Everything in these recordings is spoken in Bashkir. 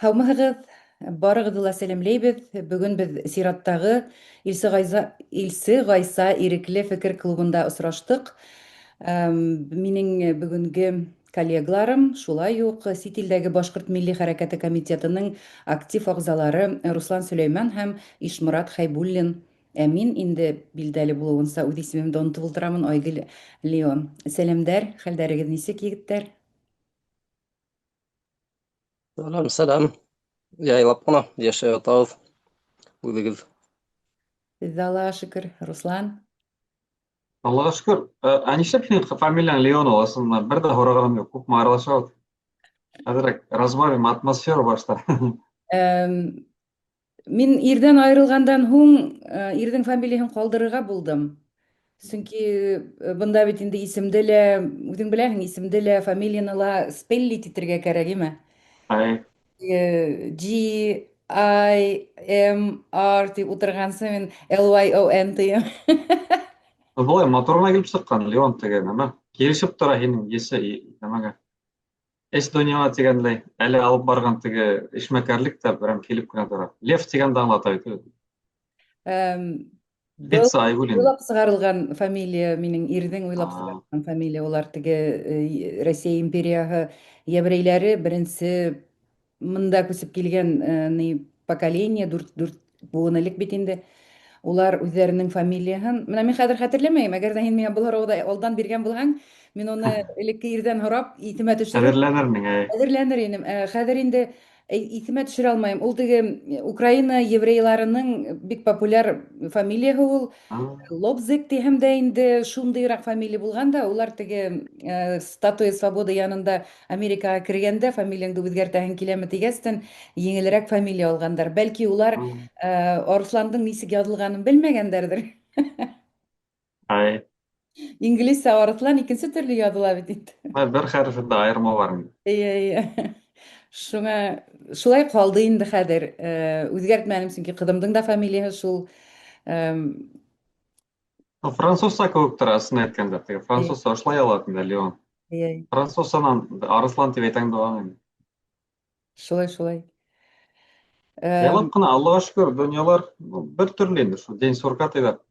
Һаумыһығыҙ, барығыҙҙы ла сәләмләйбеҙ. Бөгөн беҙ сираттағы Илсе Ғайса, Илсе Ғайса ирекле фекер клубында осраштыҡ. Минең бөгөнгө коллегаларым, шулай уҡ сит илдәге Башҡорт милли хәрәкәте комитетының актив ағзалары Руслан Сөләймән һәм Ишморат Хәйбуллин. Ә мин инде билдәле булыуынса үҙ исемемде онотоп ултырамын, Айгөл Леон. Сәләмдәр, хәлдәрегеҙ нисек, егеттәр? Сәлам, сәлам. Яйлап ҡына йәшәп ятабыҙ. Үҙегеҙ? Беҙ Аллаға шөкөр, Руслан. Аллаға шөкөр. Ә нишләп һинең фамилияң Леонова? Ысынлап, бер ҙә һорағаным юҡ. Күпме аралашабыҙ. Әҙерәк разбавим атмосферу башта. Мин ирҙән айырылғандан һуң ирҙең фамилияһын ҡалдырырға булдым. Сөнки бында бит инде исемде лә, үҙең беләһең, исемде лә, фамилияны ла спеллить итергә кәрәк, име? Ай. G I M R тип утырғансы мин L Y O N тием. Былай матур ғына килеп сыҡҡан Леон теге нәмә. Килешеп тора һинең есе нәмәгә. Эш донъяла тигәндәй, әле алып барған теге эшмәкәрлек тә прям килеп кенә тора. Лев тигәнде аңлата бит. Пицца Айгулин. Уйлап сығарылған фамилия, минең ирҙең уйлап сығарылған фамилия. Улар теге э, Россия империяһы еврейләре беренсе мында күсеп килгән э, ни поколение, дүрт буын элек бит инде. Улар үзләренең фамилияһын, менә мин хәзер хәтерләмәйем, әгәр дә һин миңа был һорауҙы алдан биргән булһаң, мин уны элекке ирҙән һорап, иҫемә төшереп, Әҙерләнермен, әй. Әҙерләнер инем. Хәҙер инде иҫемә төшерә алмайым. Ул теге Украина еврейларының бик популяр фамилияһы ул. Лобзик тиһәм дә инде шундыйрак фамилия булган да, улар теге Статуя свободы янында Америкаға кергәндә фамилияңды үзгәртәһең киләме тигәстен, еңелерәк фамилия алғандар. Бәлки улар Арысландың нисек яҙылғанын белмәгәндәрҙер. Ай. Инглизсә Арыслан икенсе төрлө яҙыла бит инде. Бер хәрефендә айырма бар инде. Эйе, эйе. Шуңа шулай калды инде хәҙер. Үзгәртмәнем, сөнки ҡыҙымдың да фамилияһы шул. Французса кеүек тора, ысын әйткәндә. Теге французса ошолай ала инде Леон. Эйе. Французсанан Арыслан тип әйтәң дә инде. Шулай, шулай. Яйлап ҡына, Аллаға шөкөр, донъялар бер төрлө инде, шул день сурка тиҙәр.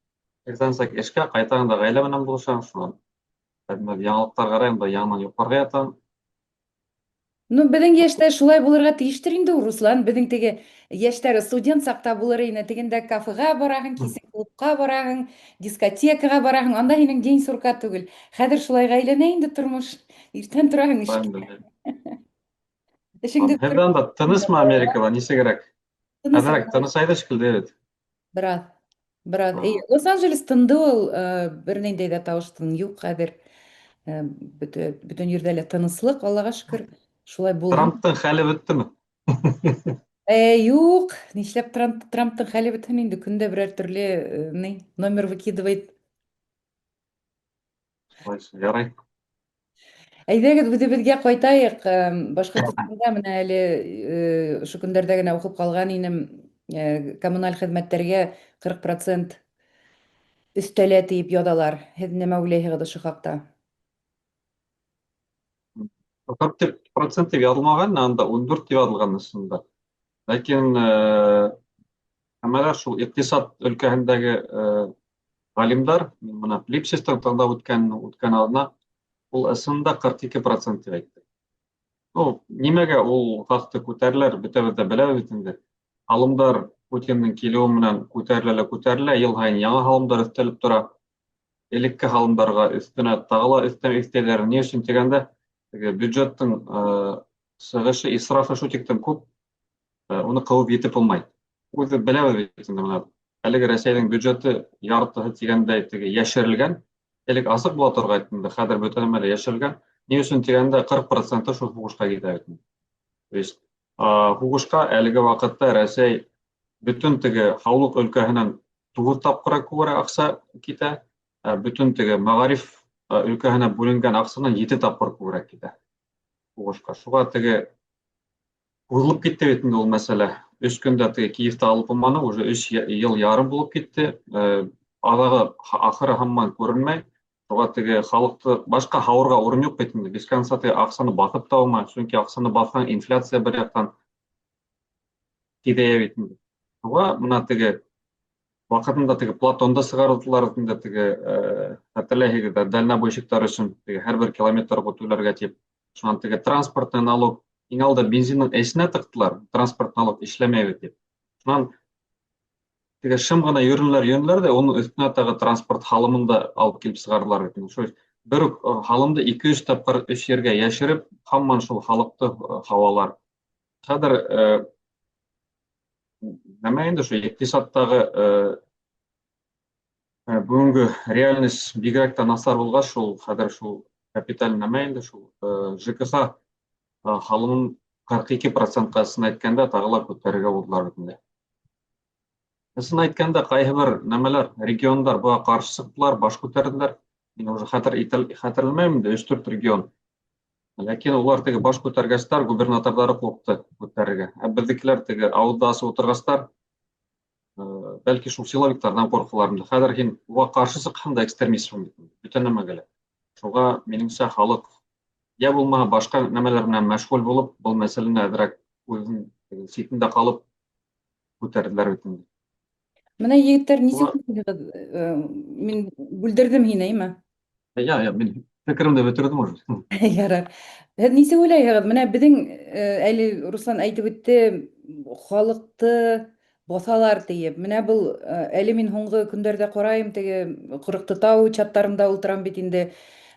Иртәнсәк эшкә ҡайтаң да ғаилә менән булышаң, шунан яңылыҡтар ҡарайым да яңынан йоҡларға ятам. Ну, беҙҙең йәштә шулай булырға тейештер инде ул, Руслан. Беҙҙең теге йәштәр студент саҡта булыр ине. Тегендә кафеға бараһың, кисен клубҡа бараһың, дискотекаға бараһың. Анда һинең день сурка түгел. Хәҙер шулайға әйләнә инде тормош. Иртән тораһың эшкә. Эшеңде Һеҙҙә анда тынысмы Америкала, нисегерәк? Әҙерәк тынысайҙы шикелле бит. Бераз. Бераз. Лос-Анджелес тынды ул, бер ниндәй дә тавыш тын юк хәҙер. Бөтөн ерҙә лә тыныслыҡ, Аллаға шөкөр. Шулай булһын. Трамптың хәле бөттөмө? Юҡ, нишләп Трамптың хәле бөтһөн инде, көндә берәр төрлө ни, номер выкидывает. Ярай. Әйҙәгеҙ, үҙебеҙгә ҡайтайыҡ. Башҡортостанда менә әле ошо көндәрҙә генә уҡып ҡалған инем, коммуналь хеҙмәттәргә 40 процент өҫтәлә тиеп яҙалар. Һеҙ нимә уйлайһығыҙ ошо хаҡта? 40 процент тип яҙылмаған, анда 14 тип яҙылған ысында. Ләкин әмәләр шул иҡтисад өлкәһендәге ғалимдар, мин бына Липсистың тыңлап үткән аҙна, ул ысында 42 процент тип әйтте. Ну, нимәгә ул хаҡты күтәреләр, бөтәбеҙ ҙә беләбеҙ бит инде. Һалымдар Путиндың килеүе менән күтәрелә лә күтәрелә, йыл һайын яңы һалымдар өҫтәлеп тора. Элекке һалымдарға өҫтөнә тағы ла өҫтәм өҫтәйҙәр. Ни өсөн тигәндә, теге бюджеттың сығышы, исрафы шул тиклем күп, уны ҡыуып етеп булмай. Үҙе беләбеҙ бит инде бына. Әлеге Рәсәйҙең бюджеты яртыһы тигәндәй теге йәшерелгән. Элек асыҡ була торғайны инде, хәҙер бөтә нәмә лә йәшерелгән. Ни өсөн тигәндә, 40 проценты шул һуғышҡа китә бит. То есть һуғышҡа әлеге ваҡытта Рәсәй бөтөн теге һаулыҡ өлкәһенән 9 тапҡыр күберәк аҡса китә, бөтөн теге мәғариф өлкәһенә бүленгән аҡсанан 7 тапҡыр күберәк китә һуғышҡа. Шуға теге һуҙылып китте бит инде ул мәсьәлә. 3 көндә теге Киевта алып булманы, уже 3 йыл ярым булып китте. Аҙағы ахыры һаман күренмәй. Шуға теге халыҡты башҡа һауырға урын юҡ бит инде. Без конца теге аҡсаны баҫып та алмай, сөнки аҡсаны баҫһаң инфляция бер яҡтан. Тиҙәйә бит инде. Шуға мына теге ваҡытында теге Платонды сығарҙылар инде теге, хәтерләйһегеҙ ҙә, дальнобойщиктар өсөн теге һәр бер километрға түләргә тип. Шунан теге транспортный налог иң алда бензинның эсенә тыҡтылар, транспорт налог эшләмәйбеҙ тип. Шунан теге шым ғына йөрөнөләр, йөрөнөләр ҙә, уның өҫтөнә тағы транспорт һалымын да алып килеп сығарҙылар бит. Шул бер үк һалымды ике-өс тапҡыр өс ергә йәшереп, һаман шул халыҡты һауалар. Хәҙер нәмә инде шул иҡтисадтағы бөгөнгө реальность бигерәк тә насар булғас, шул хәҙер шул капиталь нәмә инде шул ЖКХ һалымын 42 процентҡа ысын әйткәндә тағы ла күтәрергә булдылар бит инде. Ысын әйткәндә, ҡайһы бер нәмәләр, региондар быға ҡаршы сыҡтылар, баш күтәрҙеләр. Мин уже хәтер хәтерләмәйем инде, өс-дүрт регион. Ләкин улар теге баш күтәргәстәр, губернаторҙары ҡурҡты күтәрергә. Ә беҙҙекеләр теге ауыҙҙы асып ултырғастар, бәлки шул силовиктарҙан ҡурҡалар инде. Хәҙер һин уға ҡаршы сыҡһаң да экстремистһың бит инде, бөтә нәмәгә лә. Шуға, минеңсә, халыҡ йә булмаһа башҡа нәмәләр менән мәшғүл булып, был мәсьәләне әҙерәк үҙенең ситендә ҡалып күтәрҙеләр бит инде. Менә, егеттәр, нисек уйлайһығыҙ? Мин бүлдерҙем һине, әйме? Я, я, мин фекеремде бөтөрҙөм уже. Ярар. Һеҙ нисек уйлайһығыҙ? Менә беҙҙең әле Руслан әйтеп үтте, халыҡты баҫалар тиеп. Менә был әле мин һуңғы көндәрҙә ҡарайым, теге Ҡырыҡты тау чаттарында ултырам бит инде.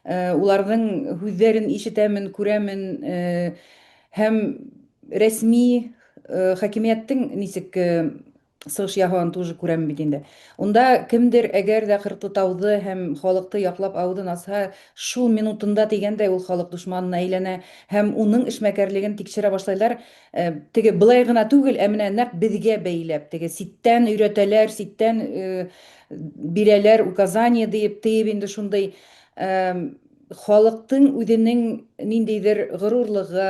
Уларҙың һүҙҙәрен ишетәмен, күрәмен һәм рәсми хакимиәттең нисек сығыш яһауын тоже күрәм бит инде. Унда кемдер әгәр дә Кырыклы тауҙы һәм халыҡты яҡлап ауыҙын асһа, шул минутында тигәндәй ул халыҡ дошманына әйләнә һәм уның эшмәкәрлеген тикшерә башлайлар. Теге былай ғына түгел, ә менә нәкъ безгә бәйләп, теге ситтән өйрәтәләр, ситтән бирәләр указание диеп, диеп инде шундый халыктың үзенең ниндәйҙер горурлығы,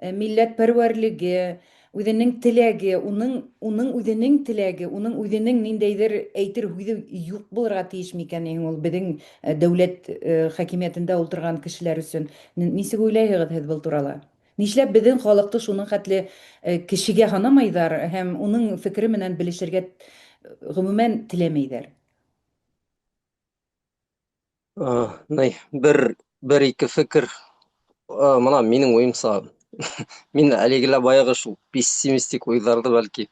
милләтпәрвәрлеге, үзенең теләге, уның уның үзенең теләге, уның үзенең ниндәйҙер әйтер һүҙе юҡ булырға тейеш микән иң ул беҙҙең дәүләт хакимиәтендә ултырған кешеләр өсөн? Нисек уйлайһығыҙ һеҙ был турала? Нишләп беҙҙең халыҡты шуның хәтле кешегә һанамайҙар һәм уның фекере менән белешергә ғөмүмән теләмәйҙәр? Ни, бер ике фекер. Мына минең уйымса, мин әлеге лә баяғы шул пессимистик уйҙарҙы бәлки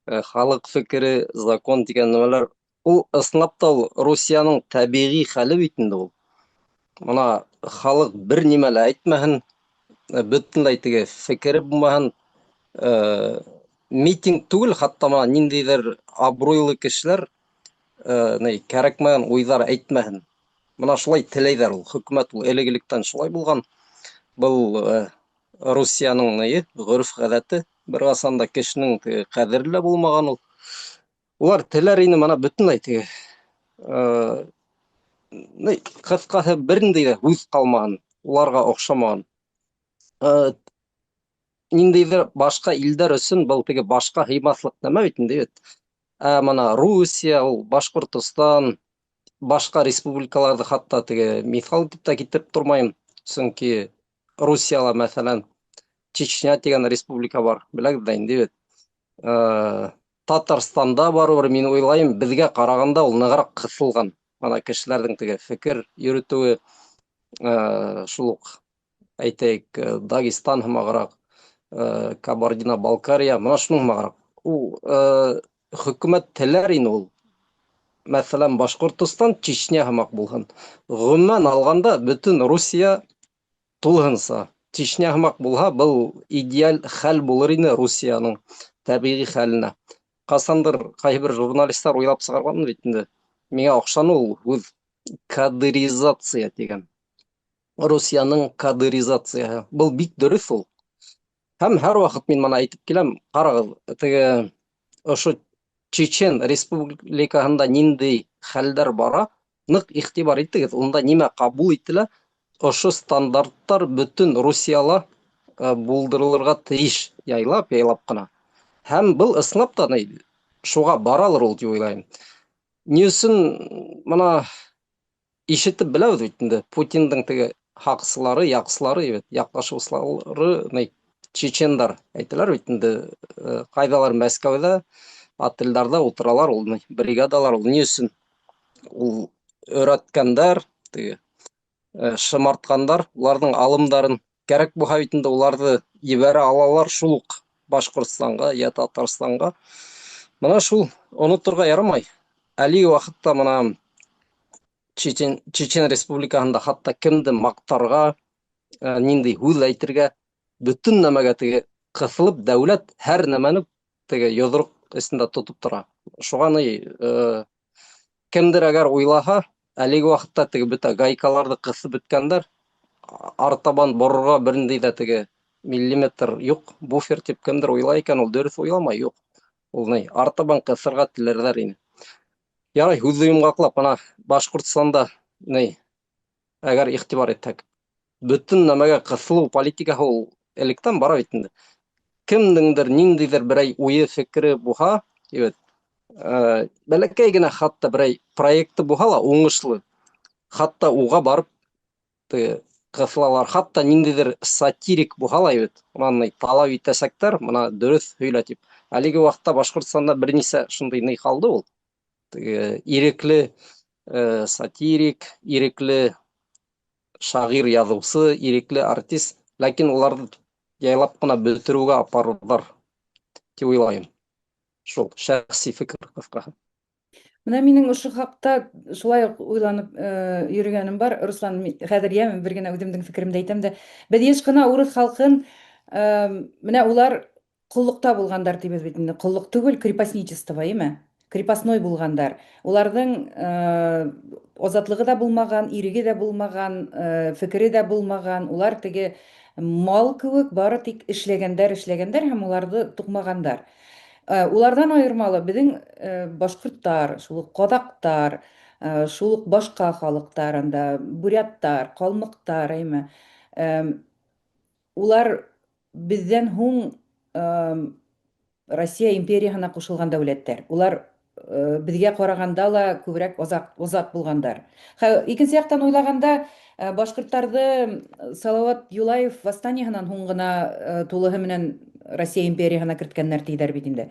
халыҡ фекере, закон тигән нәмәләр, ул ысынлап та ул Русияның тәбиғи хәле бит инде ул. Мына халыҡ бер нимә лә әйтмәһен, бөтөнләй теге фекере булмаһын, митинг түгел, хатта мына ниндәйҙер абруйлы кешеләр ни кәрәкмәгән уйҙар әйтмәһен. Мына шулай теләйҙәр ул, хөкүмәт ул элек-электән шулай булған. Был Русияның ни ғөрөф-ғәҙәте, бер ҡасан да кешенең теге ҡәҙере лә булмаған ул. Улар теләр ине мына бөтөнләй теге ни ҡыҫҡаһы бер ниндәй ҙә һүҙ ҡалмаған, уларға оҡшамаған. Ниндәйҙер башҡа илдәр өсөн был теге башҡа һыймаҫлыҡ нәмә бит инде бит. Ә мына Русия, ул Башҡортостан, башҡа республикаларҙы хатта теге миҫал итеп тә китереп тормайым, сөнки Русияла, мәҫәлән, Чечня тигән республика бар, беләгеҙ ҙә инде бит. Татарстанда барыбер мин уйлайым, беҙгә ҡарағанда ул нығыраҡ ҡыҫылған. Ана кешеләрҙең теге фекер йөрөтөүе, шул уҡ әйтәйек, Дагестан һымағыраҡ, Кабардино-Балкария, мына шуның һымағыраҡ. Ул хөкүмәт теләр ине ул. Мәҫәлән, Башҡортостан Чечня һымаҡ булһын. Ғөмүмән алғанда, бөтөн Русия тулыһынса Чечня һымаҡ булһа, был идеаль хәл булыр ине Русияның тәбиғи хәленә. Ҡасандыр ҡайһы бер журналистар уйлап сығарған бит инде. Миңә оҡшаны ул һүҙ кадризация тигән. Русияның кадризацияһы. Был бик дөрөҫ ул. Һәм һәр ваҡыт мин мына әйтеп киләм, ҡарағыҙ, теге ошо Чечен республикаһында ниндәй хәлдәр бара, ныҡ иғтибар итегеҙ, унда нимә ҡабул ителә, ошо стандарттар бөтөн Русияла булдырылырға тейеш, яйлап, яйлап ҡына. Һәм был ысынлап та ни, шуға баралыр ул тип уйлайым. Ни өсөн мына ишетеп беләбеҙ бит инде, Путиндың теге һаҡсылары, яҡсылары, бит, яҡлашыусылары ни. Чечендар әйтәләр бит инде, ҡайҙалар Мәскәүҙә, отельдарҙа ултыралар ул бригадалар, ул ни өсөн? Ул өйрәткәндәр, теге шымартҡандар, уларҙың алымдарын кәрәк булһа бит инде уларҙы ебәрә алалар шул уҡ Башҡортостанға йә Татарстанға. Бына шул оноторға ярамай. Әлеге ваҡытта бына Чечен, Чечен Республикаһында хатта кемде маҡтарға, ниндәй һүҙ әйтергә, бөтөн нәмәгә теге ҡыҫылып дәүләт һәр нәмәне теге йоҙроҡ эсендә тотоп тора. Шуға ни кемдер әгәр уйлаһа, әлеге ваҡытта теге бөтә гайкаларҙы ҡыҫып бөткәндәр, артабан борорға бер ниндәй ҙә теге миллиметр юҡ, буфер тип кемдер уйлай икән, ул дөрөҫ уйламай, юҡ. Ул ни, артабан ҡыҫырға теләрҙәр ине. Ярай, һүҙҙе йомғаҡлап, бына Башҡортостанда ни, әгәр иғтибар итһәк, бөтөн нәмәгә ҡыҫылыу политикаһы ул электән бара бит инде. Кемдеңдер ниндәйҙер берәй уйы, фекере булһа, бит, бәләкәй генә хатта берәй проекты булһа ла уңышлы, хатта уға барып теге ҡыҫылалар, хатта ниндәйҙер сатирик булһа ла бит, унан ни талап итәсәктәр, бына дөрөҫ һөйлә тип. Әлеге ваҡытта Башҡортостанда бер нисә шундай ни ҡалды ул. Теге ирекле сатирик, ирекле шағир, яҙыусы, ирекле артист, ләкин уларҙы яйлап ҡына бөтөрөүгә апарырҙар тип уйлайым. Шул шәхси фекер ҡыҫҡаһы. Менә минең ошо хаҡта шулай уҡ уйланып йөрөгәнем бар. Руслан, хәҙер йә бер генә үҙемдең фекеремде әйтәм дә. Беҙ йыш ҡына урыҫ халҡын менә улар ҡоллоҡта булғандар тибеҙ бит инде. Ҡоллоҡ түгел, крепостничество, әйме? Крепостной булғандар. Уларҙың азатлығы да булмаған, иреге дә булмаған, фекере дә булмаған. Улар теге мал кеүек бары тик эшләгәндәр, эшләгәндәр һәм уларҙы туҡмағандар. Уларҙан айырмалы беҙҙең башҡорттар, шул уҡ ҡаҙаҡтар, шул уҡ башҡа халыҡтар анда, буряттар, ҡалмыҡтар, әйме? Улар беҙҙән һуң Россия империяһына ҡушылған дәүләттәр. Улар беҙгә ҡарағанда ла күберәк озак булғандар. Икенсе яҡтан уйлағанда, башҡорттарҙы Салават Юлаев восстаниеһынан һуң ғына тулыһы менән Россия империяһына керткәндәр тиҙәр бит инде.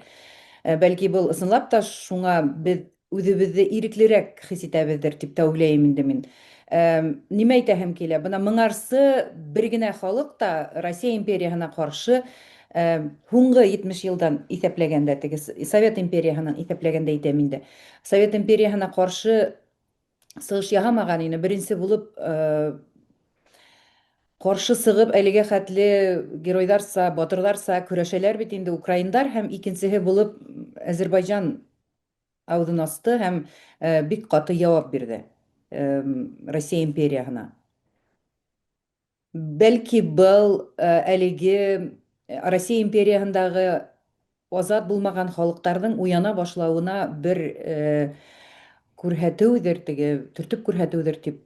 Бәлки был ысынлап та шуңа беҙ үҙебеҙҙе иреклерәк хис итәбеҙҙер тип тә уйлайым инде мин. Нимә әйтәһем килә? Бына моңарсы бер генә халыҡ та Россия империяһына ҡаршы һуңғы 70 йылдан иҫәпләгәндә, теге Совет империяһынан иҫәпләгәндә әйтәм инде. Совет империяһына ҡаршы сығыш яһамаған ине. Беренсе булып ҡаршы сығып әлегә хәтле геройҙарса, батырҙарса көрәшәләр бит инде украиндар һәм икенсеһе булып Азербайджан ауыҙын асты һәм бик ҡаты яуап бирҙе Россия империяһына. Бәлки был әлеге Россия империяһындағы азат булмаған халыҡтарҙың уяна башлауына бер күрһәтеүҙер, теге төртөп күрһәтеүҙер тип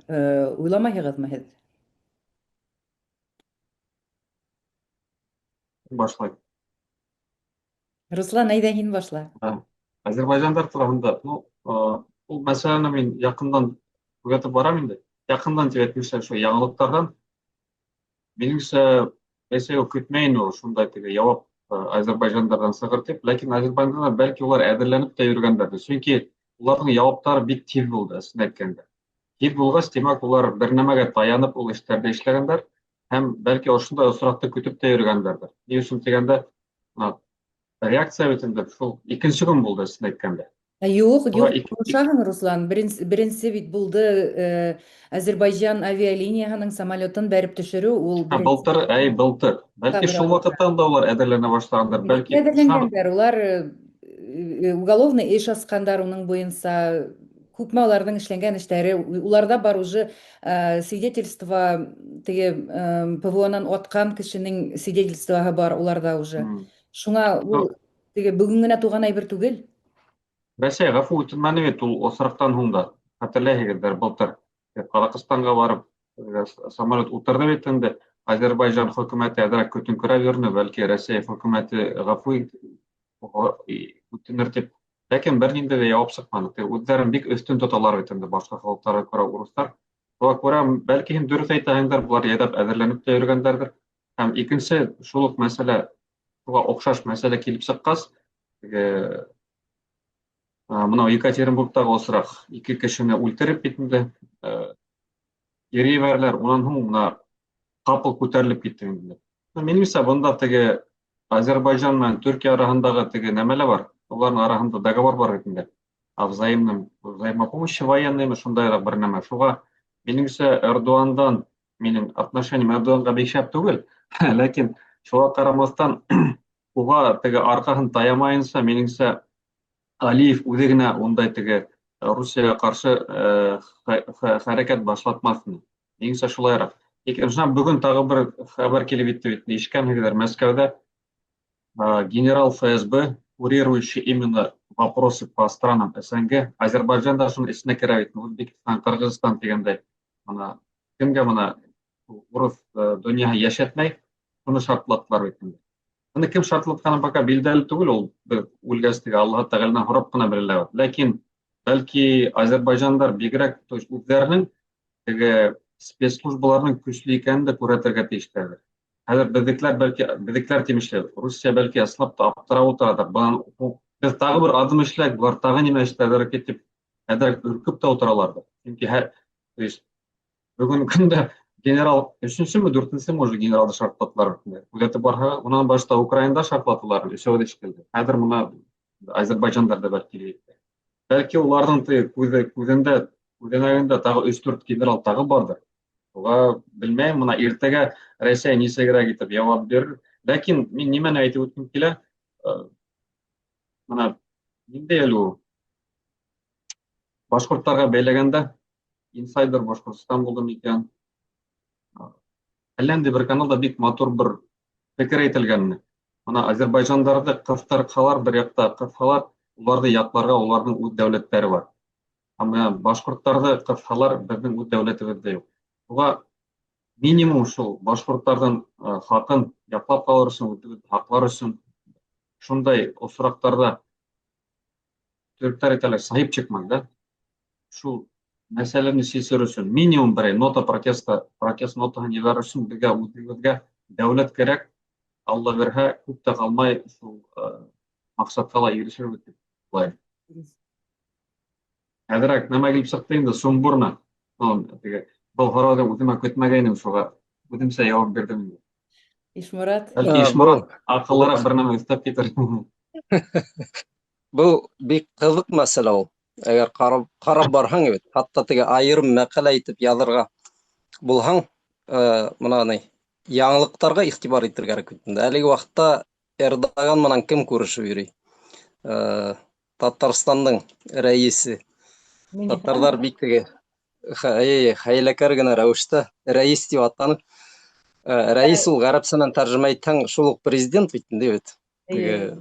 уйламайһығыҙмы һеҙ? Башлай. Руслан, әйҙә һин башла. Азербайджандар тураһында, ну, ул мәсьәләне мин яҡындан күҙәтеп барам инде. Яҡындан тип әйтмешә, шул яңылыҡтарҙан. Минеңсә, Рәсәй ул көтмәй инде ул шундай теге яуап азербайджандарҙан сығыр тип, ләкин азербайджандар бәлки улар әҙерләнеп тә йөрөгәндәрҙер. Сөнки уларҙың яуаптары бик тиҙ булды, ысын әйткәндә. Тиҙ булғас, тимәк, улар бер нәмәгә таянып ул эштәрҙе эшләгәндәр һәм бәлки ошондай осраҡты көтөп тә йөрөгәндәрҙер. Ни өсөн тигәндә, реакция бит инде шул икенсе көн булды, ысын әйткәндә. Юҡ, юҡ, ҡушаһың, Руслан. Беренсе бит булды Азербайджан авиалинияһының самолетын бәреп төшөрөү, ул Былтыр, әй, былтыр. Бәлки шул ваҡыттан да улар әҙерләнә башлағандар, бәлки әҙерләнгәндәр, улар уголовный эш асҡандар уның буйынса. Күпме уларҙың эшләнгән эштәре, уларҙа бар уже свидетельство, теге ПВО-нан атҡан кешенең свидетельствоһы бар уларҙа уже. Шуңа ул теге бөгөн генә туған әйбер түгел. Рәсәй ғәфү үтенмәне бит ул осраҡтан һуң да. Хәтерләйһегеҙҙер, былтыр Ҡаҙағстанға барып самолет ултырҙы бит инде. Азербайжан хөкүмәте әҙерәк көтөнкөрәп йөрөнө, бәлки Рәсәй хөкүмәте ғәфү үтенер тип. Ләкин бер ниндәй ҙә яуап сыҡманы. Үҙҙәрен бик өҫтөн тоталар бит инде башҡа халыҡтарға күрә урыҫтар. Шуға күрә, бәлки һин дөрөҫ әйтәһеңдер, былар яйлап әҙерләнеп тә йөрөгәндәрҙер. Һәм икенсе шул уҡ мәсьәлә, шуға оҡшаш мәсьәлә килеп сыҡҡас, теге мынау Екатеринбургтағы осраҡ, ике кешене үлтереп бит инде, кире ебәрҙеләр, унан һуң мына ҡапыл күтәрелеп китте инде. Минеңсә, бында теге Азербайжан менән Төркиә араһындағы теге нәмә лә бар, уларҙың араһында договор бар бит инде. О взаимном взаимопомощи военныймы, шундайыраҡ бер нәмә. Шуға, минеңсә, Эрдоғандан минең отношением Эрдоғанға бик шәп түгел, ләкин шуға ҡарамаҫтан уға теге арҡаһын таямайынса, минеңсә, Алиев үҙе генә ундай теге Русияға ҡаршы хәрәкәт башлатмаҫ ине. Минеңсә, шулайыраҡ. Икенсенән, бөгөн тағы бер хәбәр килеп етте бит, ишеткәнһегеҙҙер, Мәскәүҙә генерал ФСБ, курирующий именно вопросы по странам СНГ, Азербайжан да шуның эсенә керә бит, Үзбәкстан, Ҡырғыҙстан тигәндәй. Мына кемгә мына урыҫ донъяһы йәшәтмәй, шуны шартлаттылар бит инде. Быны кем шартлатҡаны пока билдәле түгел, ул беҙ үлгәс теге Аллаһы Тәғәләнән һорап ҡына беләбеҙ. Ләкин бәлки азербайжандар бигерәк, то есть үҙҙәренең теге спецслужбаларының көслө икәнен дә күрһәтергә тейештәрҙер. Хәҙер беҙҙекеләр бәлки, беҙҙекеләр тимешле, Русия бәлки ысынлап та аптырап ултыраҙыр. Бынан беҙ тағы бер аҙым эшләк, былар тағы нимә эшләрҙәр икән тип әҙерәк өркөп тә ултыраларҙыр. Сөнки то есть бөгөнгө көндә генерал өсөнсөмө, дүртенсеме уже генералды шартлаттылар. Күҙәтеп барһағыҙ, унан башта Украинада шартлаттылар, өсәү ҙә шикелле. Хәҙер мына Азербайжандар ҙа бәлки килеп етте. Бәлки уларҙың теге күҙе күҙендә күҙәнәгендә тағы өс-дүрт генерал тағы барҙыр. Шуға белмәйем, мына иртәгә Рәсәй нисегерәк итеп яуап бирер. Ләкин мин нимәне әйтеп үткем килә? Мына ниндәй әле ул? Башҡорттарға бәйләгәндә Инсайдер Башҡортостан булды микән? Әллә ниндәй бер каналда бик матур бер фекер әйтелгән. Мына азербайжандарҙы ҡыҫтырһалар, бер яҡта ҡыҫһалар, уларҙы яҡларға уларҙың үҙ дәүләттәре бар. Ә мына башҡорттарҙы ҡыҫһалар, беҙҙең үҙ дәүләтебеҙ ҙә юҡ. Шуға минимум шул башҡорттарҙың хаҡын яҡлап ҡалыр өсөн, үҙебеҙҙе һаҡлар өсөн шундай осраҡтарҙа төрктәр әйтәләр, сахип чыкмак, да? Шул мәсьәләне сисер өсөн минимум берәй нота протеста, протест нотаһын ебәрер өсөн беҙгә үҙебеҙгә дәүләт кәрәк. Алла бирһә, күп тә ҡалмай шул маҡсатҡа ла ирешербеҙ тип уйлайым. Әҙерәк нәмә килеп сыҡты инде, сумбурно. Теге был һорауҙы үҙемә көтмәгәйнем, шуға үҙемсә яуап бирҙем инде. Ишморат. Бәлки Ишморат аҡыллыраҡ бер нәмә өҫтәп китер. Был бик ҡыҙыҡ мәсьәлә ул. Әгәр ҡарап, ҡарап барһаң бит, хатта теге айырым мәҡәлә итеп яҙырға булһаң, мына ни, яңылыҡтарға иғтибар итергә кәрәк бит инде. Әлеге ваҡытта Эрдоган менән кем күрешеп йөрөй? Татарстандың рәисе. Татарҙар бик теге хәйләкәр генә рәүештә рәис тип атанып, рәис ул ғәрәпсәнән тәржемә итһәң, шул уҡ президент бит инде бит. Теге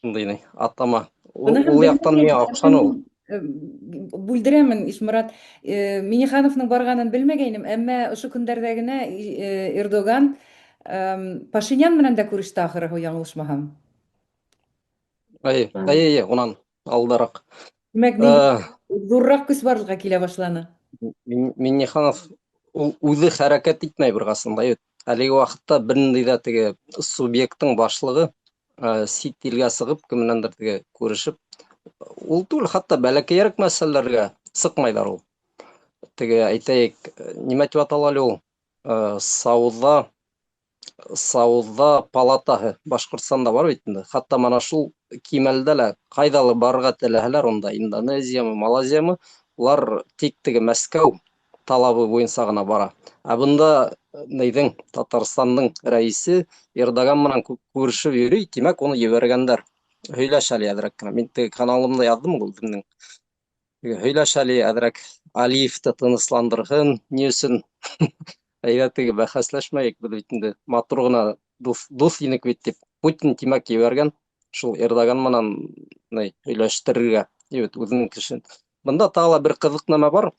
шундай ни, атама. Ул яҡтан миңә оҡшаны ул. Бүлдерәмен, Ишморат. Минихановның барғанын белмәгәйнем, әммә ошо көндәрҙә генә Эрдоган Пашинян менән дә күреште ахыры, яңылышмаһам. Әйе, әйе, әйе, унан алдараҡ. Димәк, нинди ҙурыраҡ көс барлыҡҡа килә башланы. Минниханов ул үҙе хәрәкәт итмәй бер ҡасан да. Әлеге ваҡытта бер ниндәй ҙә теге субъекттың башлығы сит илгә сығып, кем менәндер теге күрешеп, ул түгел, хатта бәләкәйерәк мәсьәләләргә сыҡмайҙар ул. Теге әйтәйек, нимә тип атала әле ул? Сауҙа палатаһы Башҡортостанда бар бит инде. Хатта мана шул кимәлдә лә ҡайҙа барырға теләһәләр, унда Индонезиямы, Малайзиямы, улар тик теге Мәскәү талабы буйынса ғына бара. Ә бында нейҙең Татарстандың рәисе Эрдоган менән күрешеп йөрөй, тимәк, уны ебәргәндәр. Һөйләш әле әҙерәк кенә. Мин теге каналымда яҙҙым ул үҙемдең. Һөйләш әле әҙерәк Алиевты тынысландырһын, ни өсөн әйҙә теге бәхәсләшмәйек, беҙ бит инде матур ғына дуҫ инек бит тип. Путин тимәк ебәргән шул Эрдоган менән ни һөйләштерергә, бит үҙенең кешен. Бында тағы ла бер ҡыҙыҡ нәмә бар.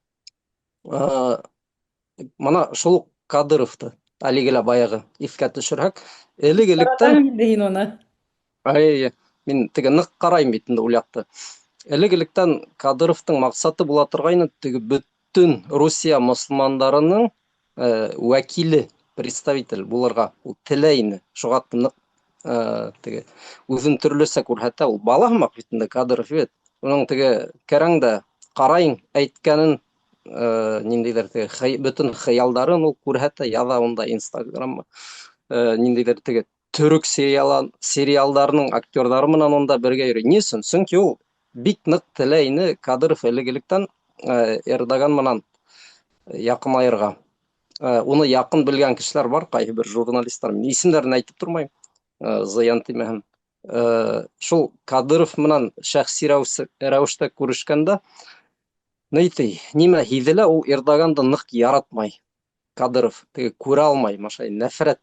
Мына шул уҡ Кадыровты әлеге лә баяғы иҫкә төшөрһәк, элек-электән инде һин уны. Әйе, мин теге ныҡ ҡарайым бит инде ул яҡты. Элек-электән Кадыровтың маҡсаты була торғайны теге бөтөн Русия мосолмандарының вәкиле, представитель булырға ул теләй ине. Шуға ныҡ теге үҙен төрлөсә күрһәтә. Ул бала һымаҡ бит инде Кадыров бит. Уның теге кәрәң дә ҡарайың әйткәнен ниндәйҙер теге бөтөн хыялдарын ул күрһәтә, яҙа унда Инстаграмма. Ниндәйҙер теге төрөк сериалдарының актерҙары менән унда бергә йөрөй. Ни өсөн? Сөнки ул бик ныҡ теләй ине Кадыров элек-электән Эрдоган менән яҡынайырға. Уны яҡын белгән кешеләр бар, ҡайһы бер журналисттар. Мин исемдәрен әйтеп тормайым, зыян тимәһен. Шул Кадыров менән шәхси рәүештә күрешкәндә, ни нимә һиҙелә, ул Эрдоганды ныҡ яратмай. Кадыров теге күрә алмай, машай нәфрәт.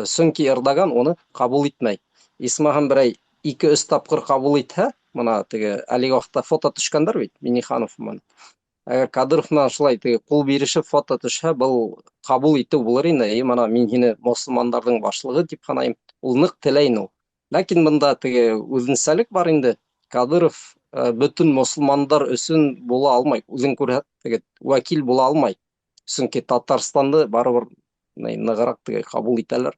Сөнки Эрдоган уны ҡабул итмәй. Исмаһам берәй ике-өс тапҡыр ҡабул итһә, мына теге әлеге ваҡытта фото төшкәндәр бит Минниханов менән. Әгәр Кадыров менән шулай теге ҡул бирешеп фото төшһә, был ҡабул итеү булыр ине. И мына мин һине мосолмандарҙың башлығы тип һанайым. Ул ныҡ теләй ине ул. Ләкин бында теге үҙенсәлек бар инде. Кадыров бөтөн мосолмандар өсөн була алмай, үҙен күрһәт, теге вәкил була алмай. Сөнки Татарстанды барыбер нығыраҡ теге ҡабул итәләр.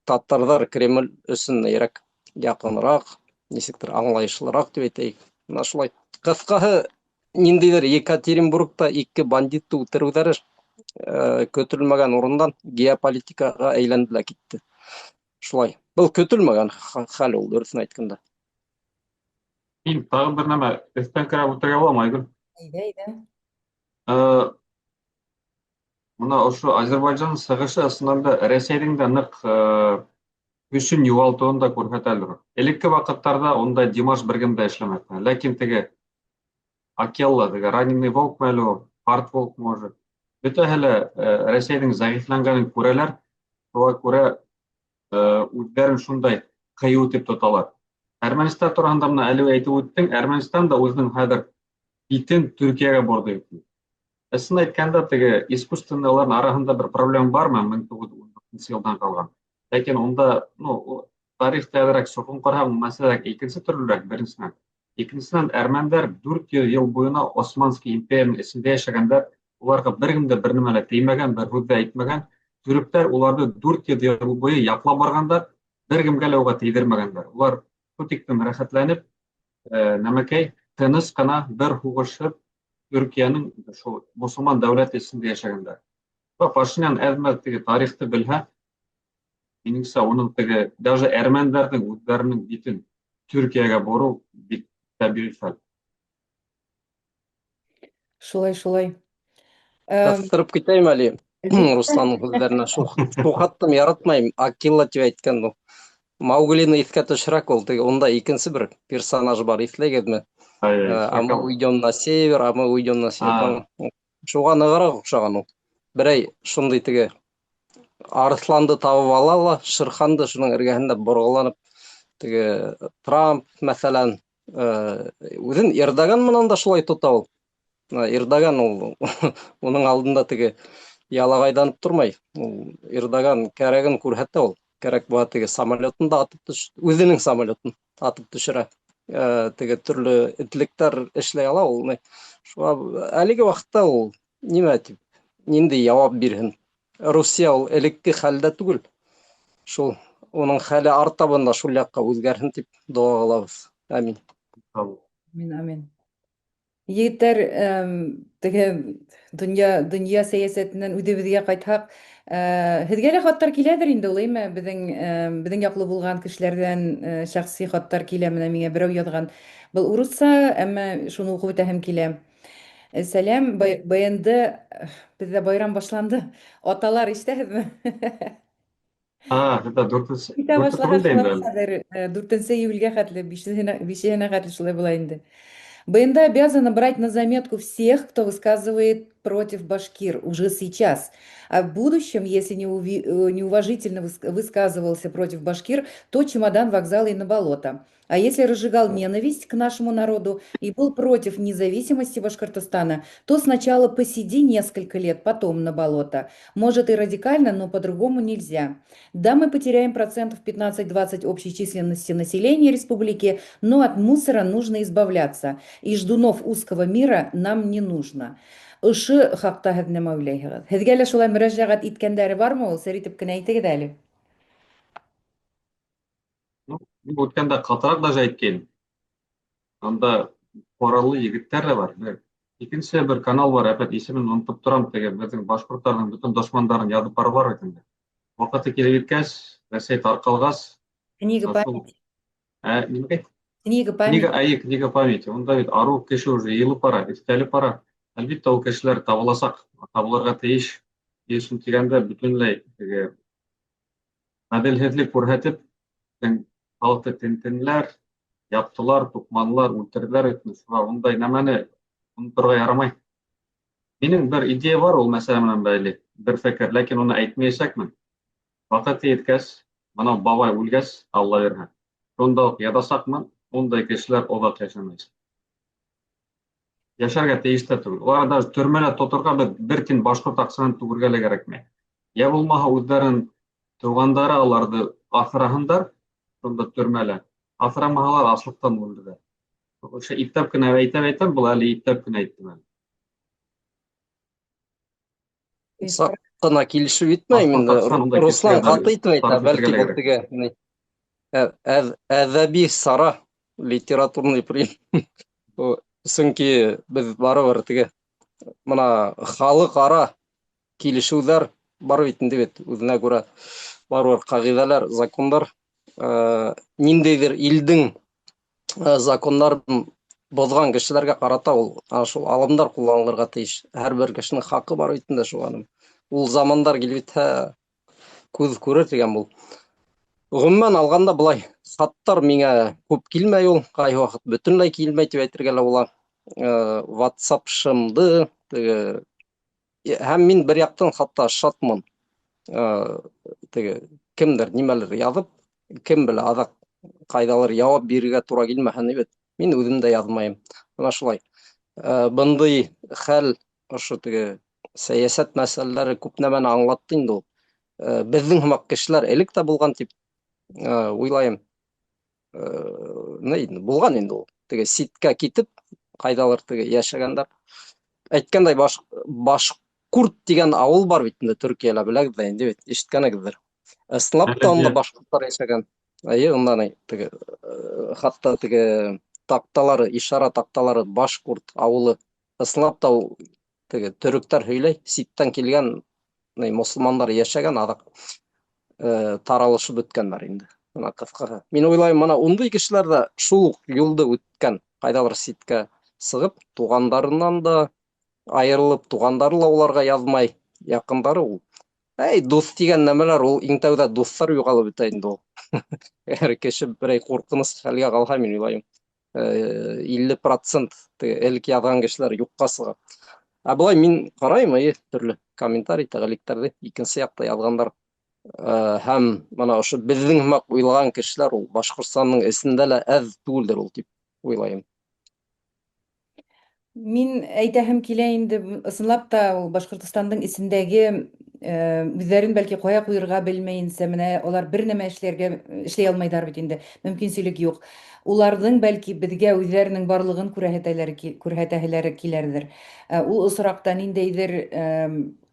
Татарҙар Кремль өсөн нейерәк яҡыныраҡ, нисектер аңлайышлыраҡ тип әйтәйек. Мына шулай. Ҡыҫҡаһы, ниндәйҙер Екатеринбургта ике бандитты үтереүҙәре көтөлмәгән урындан геополитикаға әйләнде лә китте. Шулай. Был көтөлмәгән хәл ул, дөрөҫөн әйткәндә. Мин тағы бер нәмә өҫтән керә үтергә буламы, Айгөл? Әйҙә, әйҙә. Мына ошо Азербайжан сығышы ысыннан да Рәсәйҙең дә ныҡ көсөн юғалтыуын да күрһәтәлер. Элекке ваҡыттарҙа ундай Димаш бер кем дә эшләмәҫ. Ләкин теге Акелла, теге раненый волк әле ул, карт волк может. Бөтәһе лә Рәсәйҙең зәғифләнгәнен күрәләр, шуға күрә үҙҙәрен шундай ҡыйыу тип тоталар. Әрмәнстан тураһында мына әле әйтеп үттең, Әрмәнстан да үҙенең хәҙер битен Төркиәгә борҙо. Ысын әйткәндә, теге искусственный уларҙың араһында бер проблема бармы, 1914 йылдан ҡалған. Ләкин унда, ну, тарихта әҙерәк соҡон ҡараһаң, мәсьәлә икенсе төрлөрәк, беренсенән. Икенсенән, әрмәндәр 400 йыл буйына Османский империяның эсендә йәшәгәндәр, уларға бер кем дә бер нәмә лә теймәгән, бер һүҙ дә әйтмәгән. Төрөктәр уларҙы 400 йыл буйы яҡлап барғандар, бер кемгә лә уға тейҙермәгәндәр. Улар шул тиклем рәхәтләнеп, нәмәкәй, тыныс ҡына бер һуғышып, Төркиәнең шул мосолман дәүләте эсендә йәшәгәндәр. Пашинян әҙ-мәҙ теге тарихты белһә, минеңсә, уның теге даже әрмәндәрҙең үҙҙәренең битен Төркиәгә бороу бик тәбиғи хәл. Шулай, шулай. Ҡыҫтырып китәйем әле Русланның һүҙҙәренә. Шул хаттым яратмайым. Акила тип әйткән ул. Мауглины иҫкә төшөрә ул. Теге унда икенсе бер персонаж бар, иҫләгеҙме? А мы уйдем на север, а мы уйдем на север. Шуға нығыраҡ оҡшаған ул. Берәй шундай теге арыҫланды табып ала ла, Шерханды шуның эргәһендә борғоланып, теге Трамп, мәҫәлән, үҙен Эрдоган менән дә шулай тота ул. Эрдоган ул уның алдында теге ялағайҙанып тормай. Ул Эрдоган кәрәген күрһәтә ул. Кәрәк була теге самолетын да атып төш, үҙенең самолетын атып төшөрә. Теге төрлө этлектәр эшләй ала ул. Шуға әлеге ваҡытта ул нимә тип, ниндәй яуап бирһен? Русия ул элекке хәлдә түгел. Шул уның хәле артабан да шул яҡҡа үҙгәрһен тип доға ҡылабыҙ. Амин. Амин, амин. Егеттәр, теге донъя сәйәсәтенән үҙебеҙгә ҡайтһаҡ, һеҙгә лә хаттар киләҙер инде ул, әйме? Беҙҙең яҡлы булған кешеләрҙән шәхси хаттар килә, менә миңә берәү яҙған. Был урыҫса, әммә шуны уҡып үтәһем килә. Сәләм, БНД, беҙҙә байрам башланды. Аталар, ишетәһеҙме? А, это дүртенсе, Китә дүрте башлаһа түгел дә инде шулай әле. хәҙер, 4 июльгә хәтле, бишеһенә хәтле шулай була инде. БНД обязана брать на заметку всех, кто высказывает против башкир уже сейчас. А в будущем, если неуважительно высказывался против башкир, то чемодан, вокзал и на болото. А если разжигал ненависть к нашему народу и был против независимости Башкортостана, то сначала посиди несколько лет, потом на болото. Может и радикально, но по-другому нельзя. Да, мы потеряем процентов 15-20 общей численности населения республики, но от мусора нужно избавляться. И ждунов узкого мира нам не нужно. Ошо хакта һеҙ нәмә уйлайһығыҙ? Һеҙгә лә шулай мөрәжәғәт иткәндәре бармы ул? Сер итеп кенә әйтегеҙ әле. Ну, мин үткәндә ҡатыраҡ даже әйткәйнем. Анда ҡораллы егеттәр ҙә бар. Бер икенсе бер канал бар, әпәт исемен онотоп торам, теге беҙҙең башҡорттарҙың бөтөн дошмандарын яҙып баралар бит инде. Ваҡыты килеп еткәс, Рәсәй тарҡалғас, Книга шул памяти. Ә, нимәкәй? Книга памяти. Книга, әйе, книга памяти. Унда бит арыу кеше уже йыйылып бара, өҫтәлеп бара. Әлбиттә, ул кешеләр табыласаҡ, табылырға тейеш. Ни өсөн тигәндә, бөтөнләй теге ғәҙелһеҙлек күрһәтеп, халыҡты тентенеләр, яптылар, туҡманылар, үлтерҙеләр бит. Шуға ундай нәмәне оноторға ярамай. Минең бер идея бар ул мәсьәлә менән бәйле, бер фекер, ләкин уны әйтмәйәсәкмен. Ваҡыты еткәс, мынау бабай үлгәс, Алла бирһә, шунда уҡ яҙасаҡмын, ундай кешеләр оҙаҡ йәшәмәйәсәк. Йәшәргә тейеш тә түгел. Уларға даже төрмәлә тоторға беҙ бер тин башҡорт аҡсаһын түгергә лә кәрәкмәй. Йә булмаһа үҙҙәрен туғандары аларҙы аҫраһындар, шунда төрмәлә. Аҫрамаһалар, аслыҡтан үлерҙәр. Ошо ипләп кенә әйтәм, әйтәм, был әле ипләп кенә әйттем әле. Сак кына килешеп итмәйем инде. Руслан каты итеп әйтә, бәлки был теге әдәби сара, литературный прием. Чөнки без барыбер теге мына халыкара килешүләр бар бит инде бит үзенә күрә барыбер кагыйдәләр, законнар, ниндәйдер илдең законнарын боҙған кешеләргә ҡарата ул шул алымдар ҡулланылырға тейеш. Һәр бер кешенең хаҡы бар бит инде шул аның. Ул замандар килеп етһә, күҙ күрер тигән бул. Ғөмүмән алғанда былай, хаттар миңә күп килмәй ул, ҡайһы ваҡыт бөтөнләй килмәй тип әйтергә лә була. WhatsApp шымды, теге һәм мин бер яҡтан хатта шатмын. Теге кемдер нимәлер яҙып, кем белә, аҙаҡ ҡайҙалыр яуап бирергә тура килмәһә ни бит. Мин үҙем дә яҙмайым. Бына шулай. Бындай хәл ошо теге сәйәсәт мәсьәләләре күп нәмәне аңлатты инде ул. Беҙҙең һымаҡ кешеләр элек тә булған тип уйлайым. Ни булған инде ул. Теге ситкә китеп, ҡайҙалыр теге йәшәгәндәр. Әйткәндәй, баш Башкурт тигән ауыл бар бит инде Төркиәлә, беләгеҙ ҙә инде бит, ишеткәнегеҙҙер. Ысынлап та унда башҡорттар йәшәгән. Әйе, унда ни теге хатта теге таҡталары, ишара таҡталары Башкурт ауылы. Ысынлап та ул теге төрөктәр һөйләй, ситтән килгән ни мосолмандар йәшәгән, аҙаҡ таралышып бөткәндәр инде. Бына ҡыҫҡаһы. Мин уйлайым, мына ундай кешеләр ҙә шул уҡ юлды үткән, ҡайҙалыр ситкә сығып, туғандарынан да айырылып, туғандары ла уларға яҙмай, яҡындары ул. Әй, дуҫ тигән нәмәләр ул иң тәүҙә дуҫтар юғалып бөтә инде ул. Әгәр кеше берәй ҡурҡыныс хәлгә ҡалһа, мин уйлайым, 50% элек яҙған кешеләр юҡҡа сыға. Ә былай мин ҡарайым, әйе, төрлө комментарий, тәғәликтәрҙе икенсе яҡта яҙғандар. Һәм мына ошо беҙҙең һымаҡ уйлаған кешеләр ул Башҡортостандың эсендә лә әҙ түгелдер ул тип уйлайым. Мин әйтәһем килә инде, ысынлап та ул Башкортостандың эчендәге үзләрен бәлки кая куерга белмәенсә, менә алар бер нәмә эшләргә эшли алмайдар бит инде, мөмкинчелек юк. Уларның бәлки безгә үзләренең барлыгын күрһәтәләре күрһәтәһеләре киләрдер. Ул очракта ниндәйдер